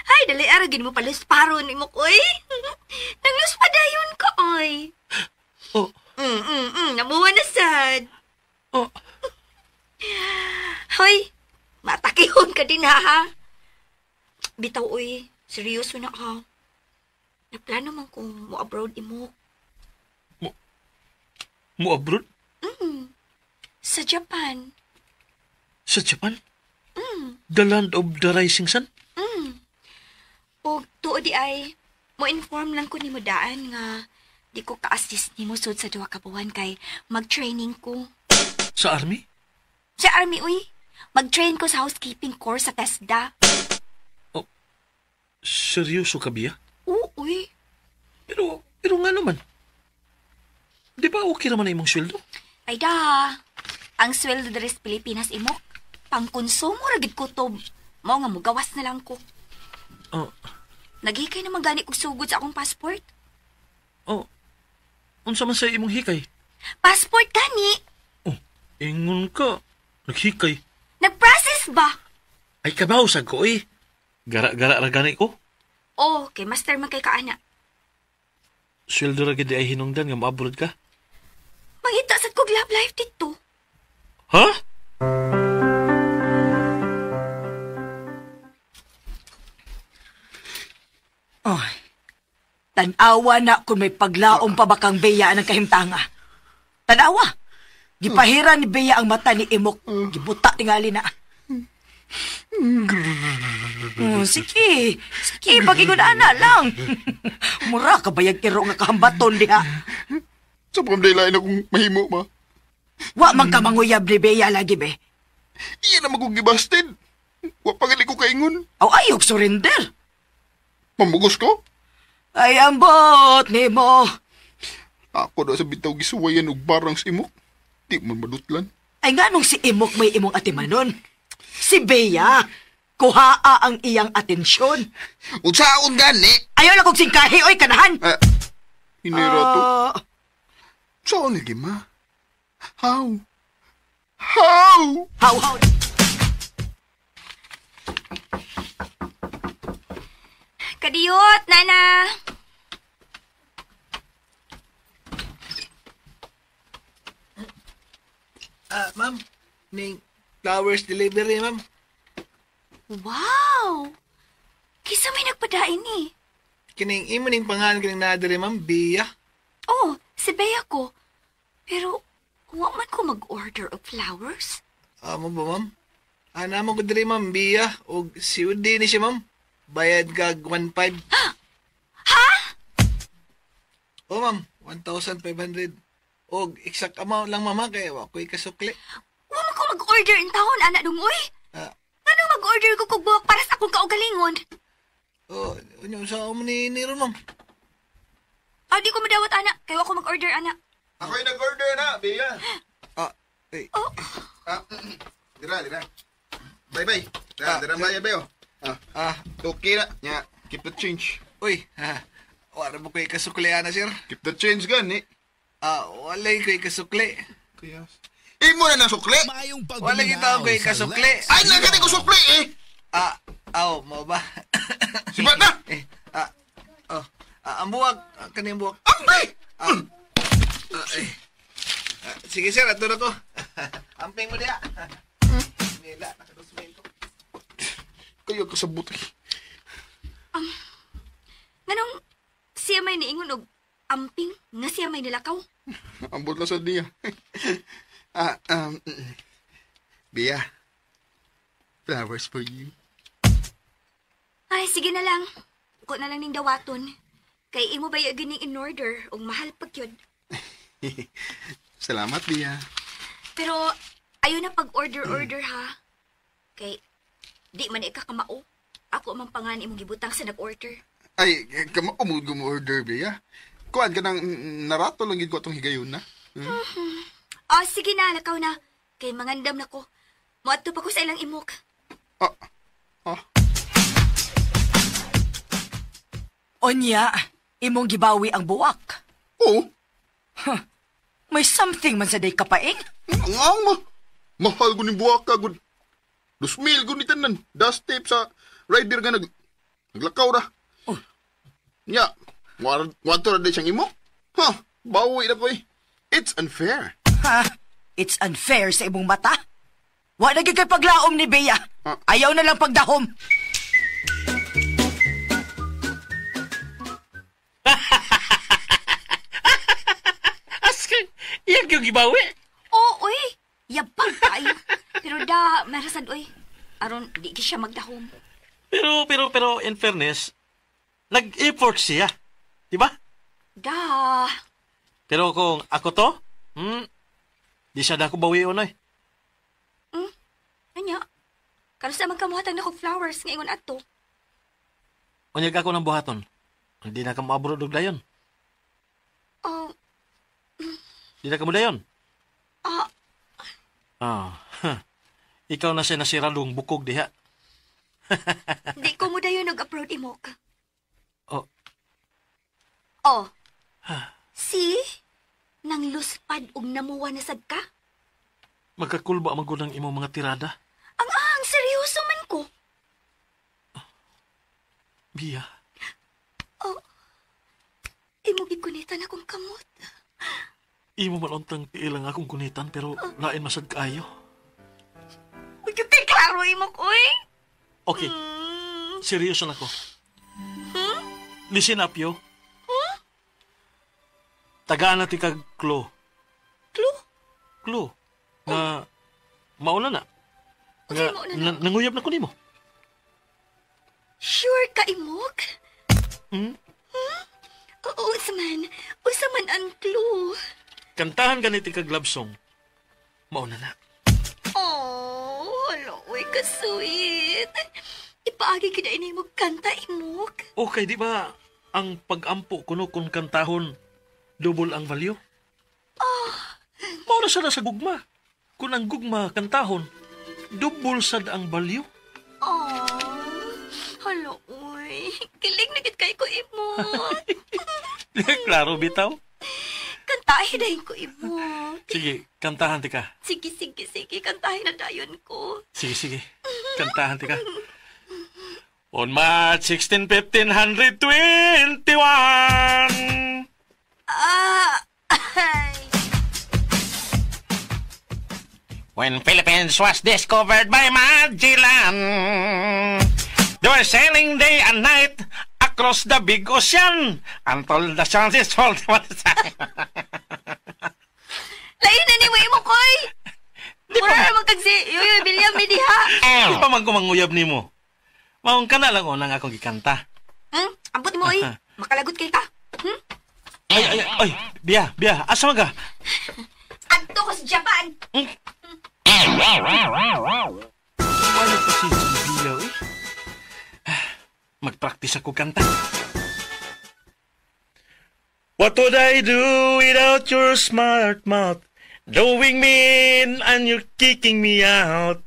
Speaker 2: Ay, dali, aragin mo pala paron ni mo, koy. Nanglus pa dayon ko, oy.
Speaker 5: Oh.
Speaker 2: Namuha na sad.
Speaker 5: Oh.
Speaker 2: Hoy, matakihon ka din ha. Bitaw, uy. Seryoso na ha. Naplano man kung mo-abroad imo.
Speaker 5: Mo-abroad?
Speaker 2: Sa Japan.
Speaker 5: Sa Japan? The land of the rising sun?
Speaker 2: O tuo di ay, mo-inform lang ko ni mo daan nga di ko ka-assist ni mo sud sa 2 ka buwan kay mag-training ko.
Speaker 5: Sa army?
Speaker 2: Sa army, uy. Mag-train ko sa housekeeping course sa TESDA.
Speaker 5: Oh, seryoso ka, Bia?
Speaker 2: Oo, uy.
Speaker 5: Pero nga naman. Di ba okay naman ang imong sweldo?
Speaker 2: Ay da, ang sweldo diri sa Pilipinas imok, pangkonsumo ra gid ko to. Mao nga mugawas na lang ko.
Speaker 5: Oh.
Speaker 2: Naghikay naman gani kog sugod sa akong passport.
Speaker 5: Oh. Unsa man sa imong hikay?
Speaker 2: Passport gani.
Speaker 5: Oh, ingon ka. Naghikay.
Speaker 2: Nagprocess ba?
Speaker 5: Ay kabaw sa ko eh. Gara-gara ra gani ko.
Speaker 2: Oh, kay master man kay kaana.
Speaker 5: Sweldo ra gid ay hinungdan nga moabroad ka.
Speaker 2: Mangita sad kog love life dito.
Speaker 5: Ha?
Speaker 4: Oy. Tanawa na kung may paglaom pa ba kang Bea ng kahimtanga. Tanawa. Gipahira ni Bea ang mata ni Imok. Gibuta tingali na. Sige. Sige, pag-ingon ana lang. Mura ka bayag iro nga kahambaton diha.
Speaker 6: Sa pamdaylain akong mahimo, ma.
Speaker 4: Wa man ka manguyab ni Bea lagi, be.
Speaker 6: Iyan na magugibasted. Wa pa gali ko kaingon.
Speaker 4: Aw, ayok surrender.
Speaker 6: Mamugos ko?
Speaker 4: Ay, ambot ni mo.
Speaker 6: Ako daw sa bitaw gisuwayan og barang sa imok. Di man madutlan.
Speaker 4: Ay, nga nung si Imok may imong atimanon. Si Bea, kuhaa ang iyang atensyon.
Speaker 6: Unsaon gani?
Speaker 4: Ayaw lang kong singkahi, oy, kanahan!
Speaker 6: Hinira to. Saan lagi, ma? How? How?
Speaker 4: How?
Speaker 2: Kadiyot, Nana!
Speaker 9: Ma'am, ning flowers delivery, ma'am.
Speaker 2: Wow! Kisa may nagpadain ni.
Speaker 9: Kining imo ning pangalan kining naa diri, ma'am, Bea.
Speaker 2: Oh, si Bea ko. Pero wa man ko mag-order og flowers.
Speaker 9: Mo ba, ma'am? Ana mo ko diri, ma'am, Bea og si Udi ni siya, ma'am. Bayad kag 1.5.
Speaker 2: Ha?
Speaker 9: Oh, ma'am, 1,500. Og exact amount lang, ma'am, kay wa ko'y kasukli.
Speaker 2: Wa man ko mag-order in taon, ana dong, uy. Ngano mag-order ko kog buhok para sa akong kaugalingon?
Speaker 9: Oh, unyo sa mo ni ron, ma'am.
Speaker 2: Di ko madawat, ana. Kay wa ko mag-order, ana.
Speaker 6: Ako'y nag-order na, Bea.
Speaker 9: Eh.
Speaker 2: Oh.
Speaker 6: Dira. Bye-bye. Dira, bayad bayo. Okay na. Nya, keep the change.
Speaker 9: Uy, wala mo ko'y kasukli, ana, sir?
Speaker 6: Keep the change gani.
Speaker 9: Walay ko'y kasukli.
Speaker 6: Kaya, imo na ng sukli?
Speaker 9: Wala kita ko'y kasukli.
Speaker 6: Ay, nagani ko sukli, eh!
Speaker 9: Aw, mo ba?
Speaker 6: Sibat na!
Speaker 9: Oh. Ang buwak. Kaniyang buwak.
Speaker 6: Ampi!
Speaker 9: Sige, sir. Ato na ko. Amping mo diya. Nila, nakadosmil ko.
Speaker 6: Kayo kasabot.
Speaker 2: Nganong siya may niingon og amping nga siya may nilakaw?
Speaker 6: Ambot lang sa niya. Bea, flowers for you.
Speaker 2: Ay, sige na lang. Ko na lang ning dawaton. Kay imo ba yung gining in order og mahal pag yun.
Speaker 6: Salamat, Bea.
Speaker 2: Pero ayaw na pag-order-order ha. Kay di man ikakamao. Ako man pangan imong gibutang sa nag-order.
Speaker 6: Ay, kamao mo gumo-order, Bea. Kuan ka nang narato lang gid ko atong higayon na.
Speaker 2: Oh, sige na, lakaw na. Kay mangandam na ko. Moadto pa ko sa ilang imok.
Speaker 4: Onya, imong gibawi ang buwak.
Speaker 6: Oo.
Speaker 4: Huh. May something man sa day kapaing.
Speaker 6: Ang ang ma. Mahal ko ni buwak ka, gud. 2,000 gud ni tanan. Dust tape sa rider nga naglakaw ra.
Speaker 4: Oh.
Speaker 6: Nya, wato ra di siyang imo. Ha, bawi na ko eh. It's unfair.
Speaker 4: Ha? It's unfair sa imong mata? Wa na gyud kay paglaom ni Bea. Ayaw na lang pagdahom.
Speaker 5: Aska, iyang yung gibawi.
Speaker 2: Oo, oy. Yabang kayo. Pero da, marasad, oy. Aron, di siya magdahom.
Speaker 5: Pero, in fairness, nag-effort siya. Di ba?
Speaker 2: Da.
Speaker 5: Pero kung ako to, di siya da ako bawion, oy.
Speaker 2: Anya? Karon sa man kamuhatag na kog flowers ngayon ato.
Speaker 5: Unyag ako ng buhaton. Hindi na ka moabroad og dayon.
Speaker 2: Oh.
Speaker 5: Di na ka mo dayon.
Speaker 2: Ah.
Speaker 5: Ah. Ikaw na siya nasiradong bukog diha.
Speaker 2: Di ko mo dayon nag-abroad imok.
Speaker 5: Oh.
Speaker 2: Oh. See? Nang luspad og namuwa na sad ka?
Speaker 5: Magkakulba man gud ang imong mga tirada.
Speaker 2: Ang seryoso man ko.
Speaker 5: Bia.
Speaker 2: Oh. Imo gikunitan akong kamot.
Speaker 5: Imo man untang tiil ang akong kunitan pero lain masad kaayo.
Speaker 2: Uy, kay klaro imo koy.
Speaker 5: Okay. Seryoso na ko. Listen up, yo.
Speaker 2: Huh?
Speaker 5: Tagaan natin kag clue.
Speaker 2: Clue?
Speaker 5: Clue. Nga, mauna na.
Speaker 2: Okay, mauna na.
Speaker 5: Nanguyab na ko nimo.
Speaker 2: Sure ka, imok?
Speaker 5: Hmm?
Speaker 2: Hmm? Oo, usa man. Usa man ang clue.
Speaker 5: Kantahan ganiti kag love song. Mauna na.
Speaker 2: Oh, hala, uy, ka-sweet. Ipaagi kita ini mo kanta, imok.
Speaker 5: Okay, di ba ang pag-ampo kuno kung kantahon, double ang value?
Speaker 2: Oh.
Speaker 5: Mauna sad sa gugma. Kung ang gugma kantahon, double sad ang value.
Speaker 2: Oh, hala, uy. Kilig na gid kay ko, imok.
Speaker 5: Klaro, bitaw.
Speaker 2: Kantahin na ko, imok.
Speaker 5: Sige, kantahan ti ka.
Speaker 2: Sige. Kantahin na dayon ko.
Speaker 5: Sige. Kantahan ti ka. On March 16, 1521.
Speaker 2: Ah, ay.
Speaker 5: When Philippines was discovered by Magellan, they were sailing day and night across the big ocean until the chances fall.
Speaker 2: Lain na ni mo imo koy. Mura naman kag si Yoyoy William diha.
Speaker 5: Di pa man ko manguyab nimo. Maong ka na lang unang akong gikanta.
Speaker 2: Ambot mo oy. Makalagot kay ka.
Speaker 5: Ay, Bia, asa man ka?
Speaker 2: Adto ko sa Japan.
Speaker 5: Wala pa si Bia, eh. Magpraktis ako kanta. What would I do without your smart mouth? Drawing me in and you're kicking me out.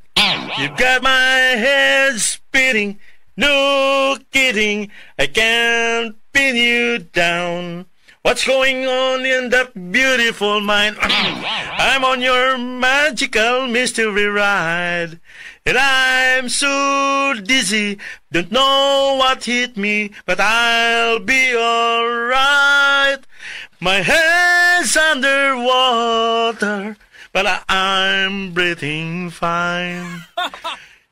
Speaker 5: You got my head spinning. No kidding, I can't pin you down. What's going on in that beautiful mind? I'm on your magical mystery ride. And I'm so dizzy, don't know what hit me, but I'll be alright. My head's underwater, but I'm breathing fine.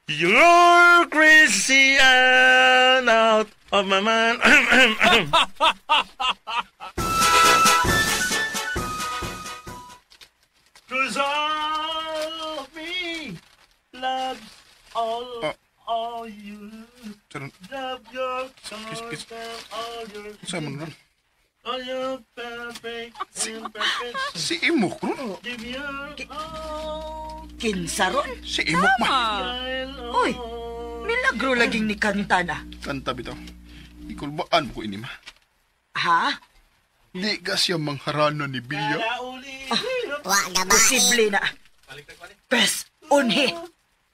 Speaker 5: You're crazy and out of my mind. 'Cause all of me loves all you. Love your charms and all your...
Speaker 3: Saan mo nun?
Speaker 5: All your perfect imperfections.
Speaker 3: Si Imok ron?
Speaker 5: Give your all.
Speaker 4: Kinsa ron?
Speaker 3: Si Imok ma.
Speaker 4: Uy, milagro laging ni kanta na.
Speaker 3: Kanta bitaw. Ikulbaan mo ko ini ma.
Speaker 4: Ha?
Speaker 3: Di ka siya mangharana ni Bia.
Speaker 4: Posible na. Pes, unhi.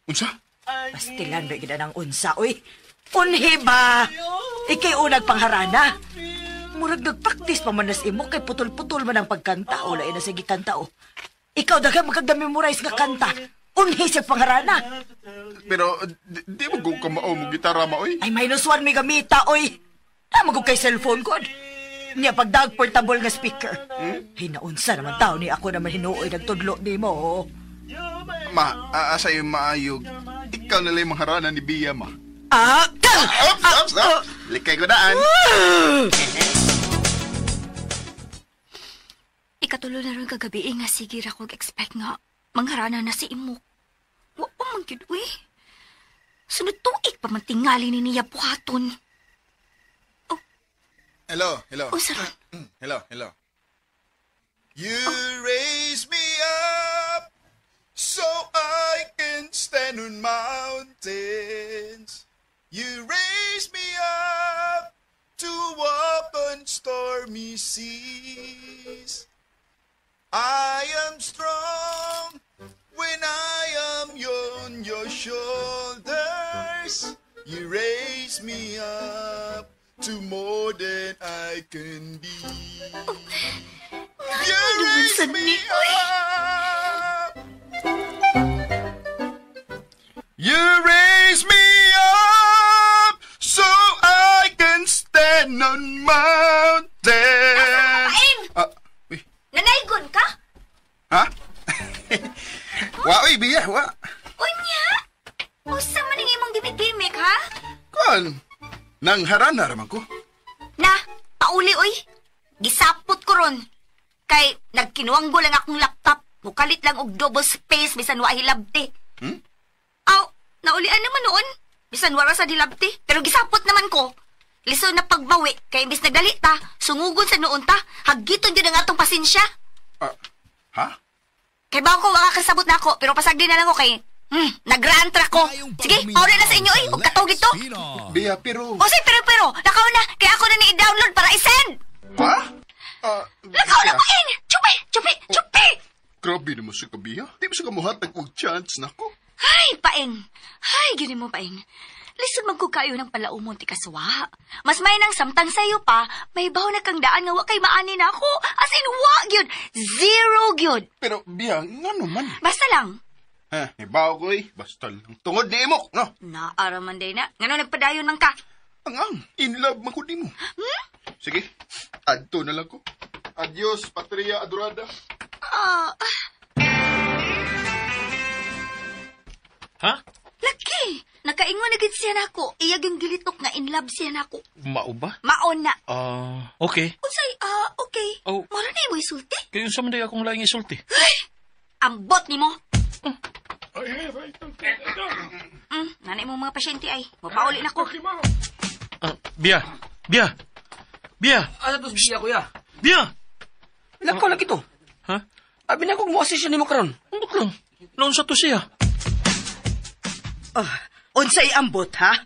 Speaker 3: Unsa?
Speaker 4: Pastilan ba gid ang unsa, uy. Unhi ba? Ikay unag pangharana. Murag nagpraktis pa man nas imo kay putol-putol man ang pagkanta o lain na sige kanta o. Ikaw daghan magkagda-memorize nga kanta. Unhi sa pangharana.
Speaker 3: Pero di mo kung kamao mo gitara ma oy.
Speaker 4: Ay -1 may gamita oy. Tama ko kay cellphone ko. Niya pagdag portable nga speaker. Hinaunsa naman tao ni ako naman hinuoy nagtudlo nimo.
Speaker 3: Ma, asa yung maayog. Ikaw na lang mangharana ni Bia, ma.
Speaker 4: Ah!
Speaker 3: Ops, ops, ops. Likay ko daan.
Speaker 2: Ikatulo na ron kagabi eh, nga sige ra kog expect nga mangharana na si Imok. Wa pa man gyud uy. Sunod tuig pa man tingali ni niya buhaton.
Speaker 3: Hello, hello.
Speaker 2: Unsa ron?
Speaker 3: Hello, hello. You raise me up so I can stand on mountains. You raise me up to walk on stormy seas. I am strong when I am on your shoulders. You raise me up to more than I can be. You raise me up. You raise me up so I can stand on mountains.
Speaker 2: Paing!
Speaker 3: Ah, uy,
Speaker 2: Nanaygon ka?
Speaker 3: ha? Wa, uy, Bia, wa.
Speaker 2: Unya? Usa man ang imong gimik-gimik, ha?
Speaker 3: Kuan, nangharana raman ko.
Speaker 2: Na, pauli oy. Gisapot ko ron. Kay nagkinuanggo lang akong laptop. Mukalit lang og double space bisan wa hilabti.
Speaker 3: Hmm?
Speaker 2: Aw, naulian naman noon. Bisan wara sa hilabti, pero gisapot naman ko. Lisod na pagbawi kay imbis nagdali ta, sungugon sa noon ta, hagiton gyud ang atong pasensya.
Speaker 3: Ah, ha?
Speaker 2: Kay bawo ko wala kasabot na ako, pero pasagdi na lang ko kay nagrantra ko. Sige, pauli na sa inyo oy, ug katog dito.
Speaker 3: Bia, pero...
Speaker 2: O sige, pero, lakaw na, kay ako na ni-download para i-send.
Speaker 3: Ha? Ah,
Speaker 2: Lakaw na
Speaker 3: Bia,
Speaker 2: pain! Chupi! Chupi! Chupi!
Speaker 3: Grabe naman sa kabiya. Di ba sa kamuhatag og chance na ko?
Speaker 2: Ay, paing! Ay, gini mo, paing. Lisod man ko kayo ng palaumon ti kaswa. Mas may nang samtang sayo pa, may baw na kang daan nga wa kay maani na ako. As in, wa gyud. Zero gyud.
Speaker 3: Pero, Bia, ngano man?
Speaker 2: Basta lang.
Speaker 3: Ha, ibaw ko eh. Basta lang. Tungod ni imok, no?
Speaker 2: Naara man day na. Ngano nagpadayon man ka?
Speaker 3: Ang, in love man ko nimo.
Speaker 2: Hmm?
Speaker 3: Sige, adto na lang ko. Adios, Patria Adorada.
Speaker 2: Ah,
Speaker 5: Ha?
Speaker 2: laki! Nakaingon na gid siya nako. Iya gyud gilitok nga in love siya nako.
Speaker 5: Mao ba?
Speaker 2: Maon na.
Speaker 5: Ah, okay.
Speaker 2: Unsay, ah, okay.
Speaker 5: Oh.
Speaker 2: Mara na imo isulti.
Speaker 5: Kayo sa man day akong laing isulti.
Speaker 2: Ambot nimo. Nanay mo mga pasyente ay. Mapauli na ko.
Speaker 5: Ah, Bia. Bia. Bia.
Speaker 10: Asa to siya, kuya?
Speaker 5: Bia.
Speaker 10: Lakaw lang ito.
Speaker 5: Ha?
Speaker 10: Abi na kong mo-assist siya nimo karon.
Speaker 5: Ambot lang. Noon sa to siya.
Speaker 4: Ah, unsay ambot, ha?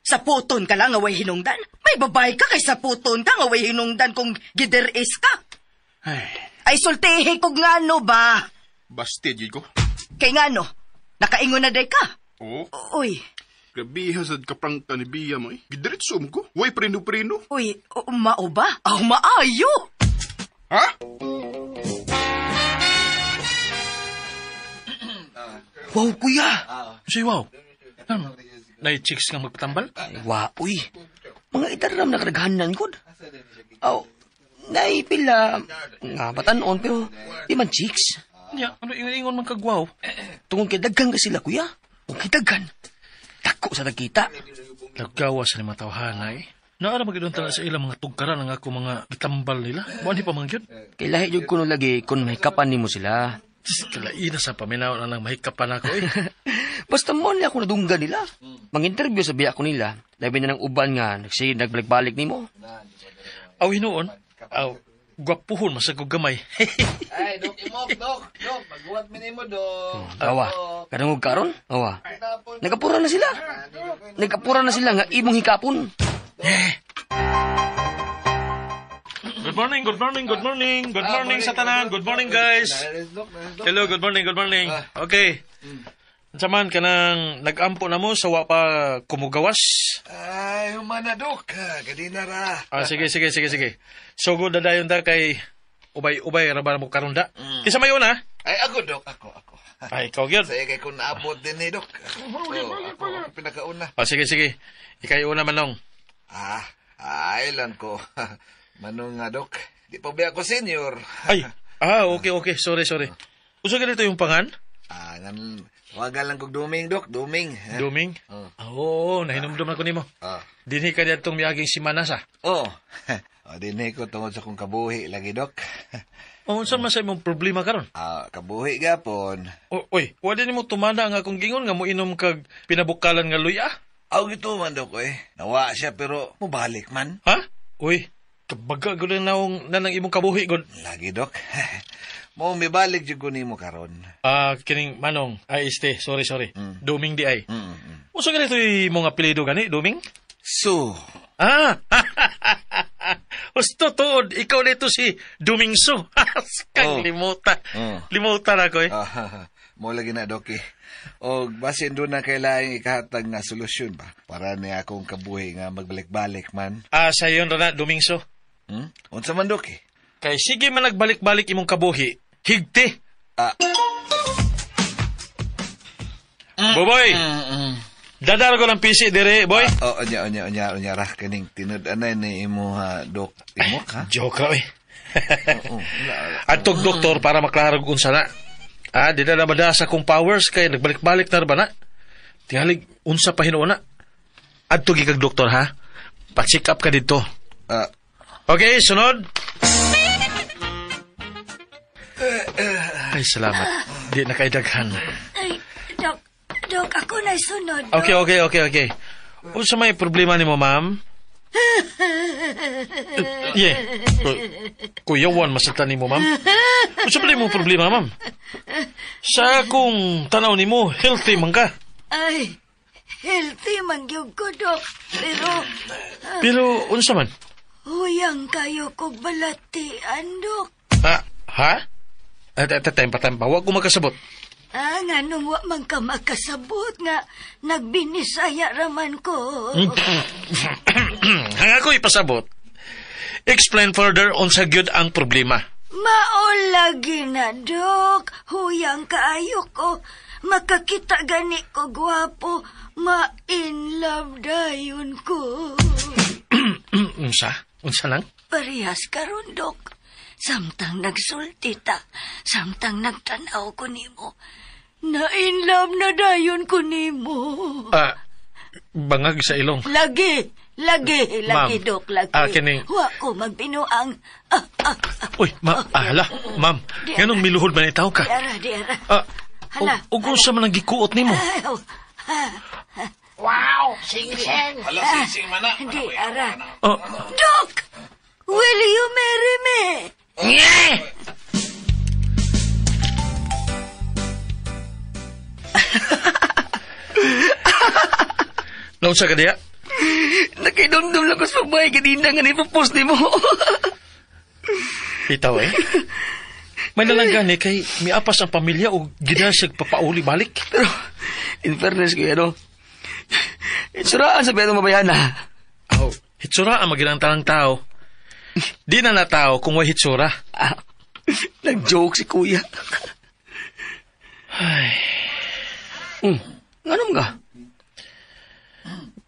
Speaker 4: Sa puton ka lang nga way hinungdan? May babae ka kay sa puton ka nga way hinungdan kung gider-is ka.
Speaker 3: Ay,
Speaker 4: Ay sultihi ko ngano ba?
Speaker 3: bastid yun ko.
Speaker 4: Kay ngano, nakaingon na day ka.
Speaker 3: Oh,
Speaker 4: Uy,
Speaker 3: grabe hasad ka prangka ni Bia mo eh. Gidiretso mo ko. Way prino-prino.
Speaker 4: uy, mao ba? Aw, maayo!
Speaker 3: Ha?
Speaker 10: Wow, kuya.
Speaker 5: Say, wow. Ano? Nay chicks nga magpatambal?
Speaker 10: Ay, wa, uy. Mga itaram na kadaghanan gud. Aw, naipila nga batanon pero di man chicks.
Speaker 5: Nya, ano ingon man kagwaw?
Speaker 10: Tungod kay daghan ka sila, kuya. Kung kay daghan, dako sa nagkita.
Speaker 5: Naggawas ni mga tawhana eh. Naara magidon tala sa ilang mga tugkaran ang ako mga gitambal nila. Buwan pa man gyud.
Speaker 10: Kay lahi jud kuno lagi kun mahikapan nimo sila.
Speaker 5: Kalaina sa paminaw na lang mahikapan ako eh.
Speaker 10: Basta mo nila ako nadunggan nila. Mang-interview sa biya ko nila. Labi na ng uban nga, nagsige nagbalik-balik nimo.
Speaker 5: Aw hinuon, aw gwapuhon masag og gamay.
Speaker 9: Ay, Dok, imok, Dok. Dok, magbuhat mi nimo, Dok.
Speaker 10: Awa, kadungog karon? Awa. Nagapura na sila. Nagapura na sila nga imong hikapon.
Speaker 5: Good morning, good morning, good morning. Good morning sa tanan. Good morning guys. Hello, good morning, good morning. Okay. Unsa man kanang nag-ampo na mo sa wa pa kumugawas?
Speaker 9: Ay, humana, Dok. Gadina ra.
Speaker 5: Ah, sige, sige, sige, sige. So good na dayon ta kay ubay-ubay ra ba mo karon da? Kinsa may una?
Speaker 9: Ay, ako, Dok. Ako.
Speaker 5: Ay, ikaw gyud.
Speaker 9: Saya kay kung naabot din ni, Dok. So, ako pinakauna.
Speaker 5: Ah, sige, sige. Ikay una manong.
Speaker 9: Ah, ay lang ko. Manong nga, Dok. Di pa ba ako senior?
Speaker 5: Ay, ah, okay, okay. Sorry, sorry. Usa ganito yung pangan?
Speaker 9: Ngan waga lang kog Duming, Dok. Duming. Ha?
Speaker 5: Duming?
Speaker 9: Oh.
Speaker 5: Oo, nahinumdum na ko nimo. Dinhi ka diadtong miaging simana sa.
Speaker 9: Oh. O, dinhi ko tungod sa kong kabuhi lagi, Dok.
Speaker 5: O, unsa man sa imong problema karon?
Speaker 9: Kabuhi gapon.
Speaker 5: Oy, wa din nimo tumana nga akong gingon nga moinom kag pinabukalan nga luya.
Speaker 9: Aw gito man, Dok, eh. Nawa siya pero mubalik man.
Speaker 5: Ha? Uy, kabaga gud ang naong nanang imong kabuhi gud.
Speaker 9: Lagi, Dok. Mo mibalik jud ko nimo karon.
Speaker 5: Kining Manong, ay este, sorry. Duming di ay. Unsa ganito imong apelyido gani, Duming?
Speaker 9: So.
Speaker 5: Husto tuod, ikaw nito si Dumingso. Kang limuta. Limuta na ko eh.
Speaker 9: Mo lagi na, Doki. O basin doon na kailangan ikahatag nga solusyon ba? Para niya akong kabuhi nga magbalik-balik man.
Speaker 5: Sayon ra na, Dumingso.
Speaker 9: Unsa man, Doki?
Speaker 5: Kay sige man nagbalik-balik imong kabuhi, higti. Boboy! Dadar ko ng PC dire, boy.
Speaker 9: Onya, ra kaning tinud-anay ni imo ha, Dok. Imok ha?
Speaker 5: Joke ra oy. Adtog doktor para maklaro kung unsa na. Di na nabada sa kong powers kay nagbalik-balik na ba na. Tingalig unsa pa hinuon na. Adto gikag doktor ha. Pa-check up ka dito. Okay, sunod. Ay, salamat. Di na kaidaghan.
Speaker 4: Ay, Dok, ako na sunod. Dok.
Speaker 5: Okay. Unsa may problema nimo, ma'am? Yeah. Kuyawan masaktan nimo, ma'am. Unsa pa mo problema, ma'am? Sa akong tanaw nimo, healthy man ka.
Speaker 4: Ay, healthy man gyud ko, Dok. Pero
Speaker 5: Pero unsa man?
Speaker 4: huyang kayo kog balatian, Dok.
Speaker 5: Ha? Tempa. Wa ko makasabot.
Speaker 4: Nganong wa man ka makasabot nga nagbinisaya raman ko.
Speaker 5: Hanga ko ipasabot. Explain further unsa gyud ang problema.
Speaker 4: Mao lagi na, Dok. Huyang kaayo ko. Makakita gani ko gwapo. Ma-in love dayon ko.
Speaker 5: Unsa? Unsa lang?
Speaker 4: Parehas karon, Dok. Samtang nagsulti ta, samtang nagtanaw ko nimo. Na-in love na dayon ko nimo.
Speaker 5: Bangag sa ilong.
Speaker 4: Lagi,
Speaker 5: Ma'am,
Speaker 4: Dok, lagi.
Speaker 5: Kining...
Speaker 4: Wa ko magbinuang.
Speaker 5: Uy, ma'am, hala, ma'am. Ganong miluhod man itaw ka?
Speaker 4: Di ara. Hala.
Speaker 5: Og unsa man ang gikuot nimo?
Speaker 11: Wow, sing-sing.
Speaker 9: Hala, sing-sing man na.
Speaker 4: Di ara.
Speaker 5: Oh.
Speaker 4: Dok! Will you marry me?
Speaker 5: Yeah! Naunsa ka diya?
Speaker 10: Nakidumdum lang ko sa pagbahay kanina nga nipopost ni mo.
Speaker 5: Itaw eh. May nalanggani kay miapas ang pamilya o ginasag papauli balik.
Speaker 10: Pero, in fairness kuya, no? Itsuraan sa pero mabayana.
Speaker 5: Oh, hitsura ang maginang tanang tao. Di na natao kung way hitsura.
Speaker 10: Nag-joke si kuya.
Speaker 5: Ay.
Speaker 10: Anong ka?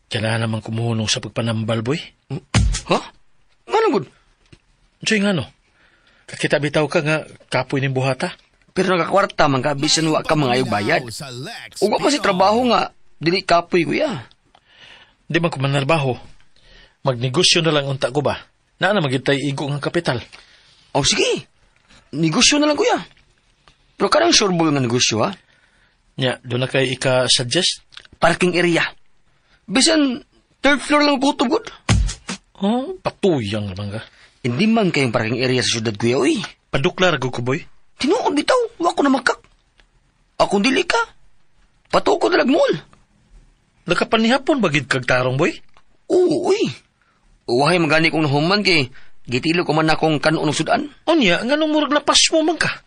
Speaker 5: Kailangan naman kumuhunong sa pagpanambal, boy.
Speaker 10: Ha? Anong good?
Speaker 5: Diyoy nga, no? Kakita bitaw ka nga kapoy ning buhata.
Speaker 10: Pero nakakwarta man ka, bisan wa ka mga bayad. Uwa man si trabaho nga, dili kapoy, kuya.
Speaker 5: Di man ko manarbaho. Magnegosyo na lang unta ko ba? Naa na magitay igo nga kapital.
Speaker 10: Oh, sige. Negosyo na lang, kuya. Pero kanang sureball nga negosyo, ha?
Speaker 5: Nya, doon na kay ika-suggest?
Speaker 10: Parking area. Bisan, third floor lang kutob, good.
Speaker 5: Oh, patuyang naman ka.
Speaker 10: Hindi man kayong parking area sa syudad, kuya, uy.
Speaker 5: Paduklar, ko, boy.
Speaker 10: Tinuod bitaw, wa ko na makak. Akong dili ka. Patuko na mall.
Speaker 5: Nakapanihapon ba gid kag tarong, boy?
Speaker 10: Oo, uy. Uwahay magani kong nahuman kay gitilo ko man akong kanon og sudan.
Speaker 5: Unya, nganong murag lapas mo man ka?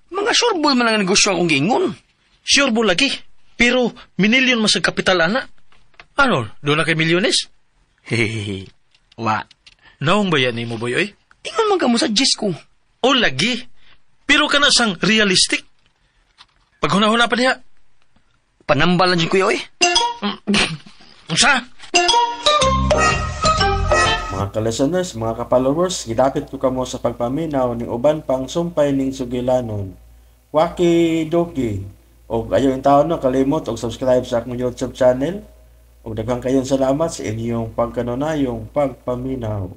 Speaker 10: Mga sureball man ang negosyo akong giingon.
Speaker 5: Sureball lagi. Pero minilyon man sa kapital, ana. Ano, doon na kay milyones?
Speaker 10: Hehehe. Wa.
Speaker 5: Naong ba yan ni mo, boy, oy?
Speaker 10: Ingon man ka mo sa Diyos ko.
Speaker 5: O lagi. Pero ka na sang realistic. Paghuna-huna pa diha.
Speaker 10: Panambalan dyan, kuya, oy.
Speaker 5: Unsa?
Speaker 1: Mga ka-listeners, mga ka-followers, gidapit ko kamo sa pagpaminaw ning uban pang sumpay ning sugilanon. Waki doki, Og ayaw intawon no kalimot og subscribe sa akong YouTube channel. Og daghang kayong salamat sa inyong pagkanunayong pagpaminaw.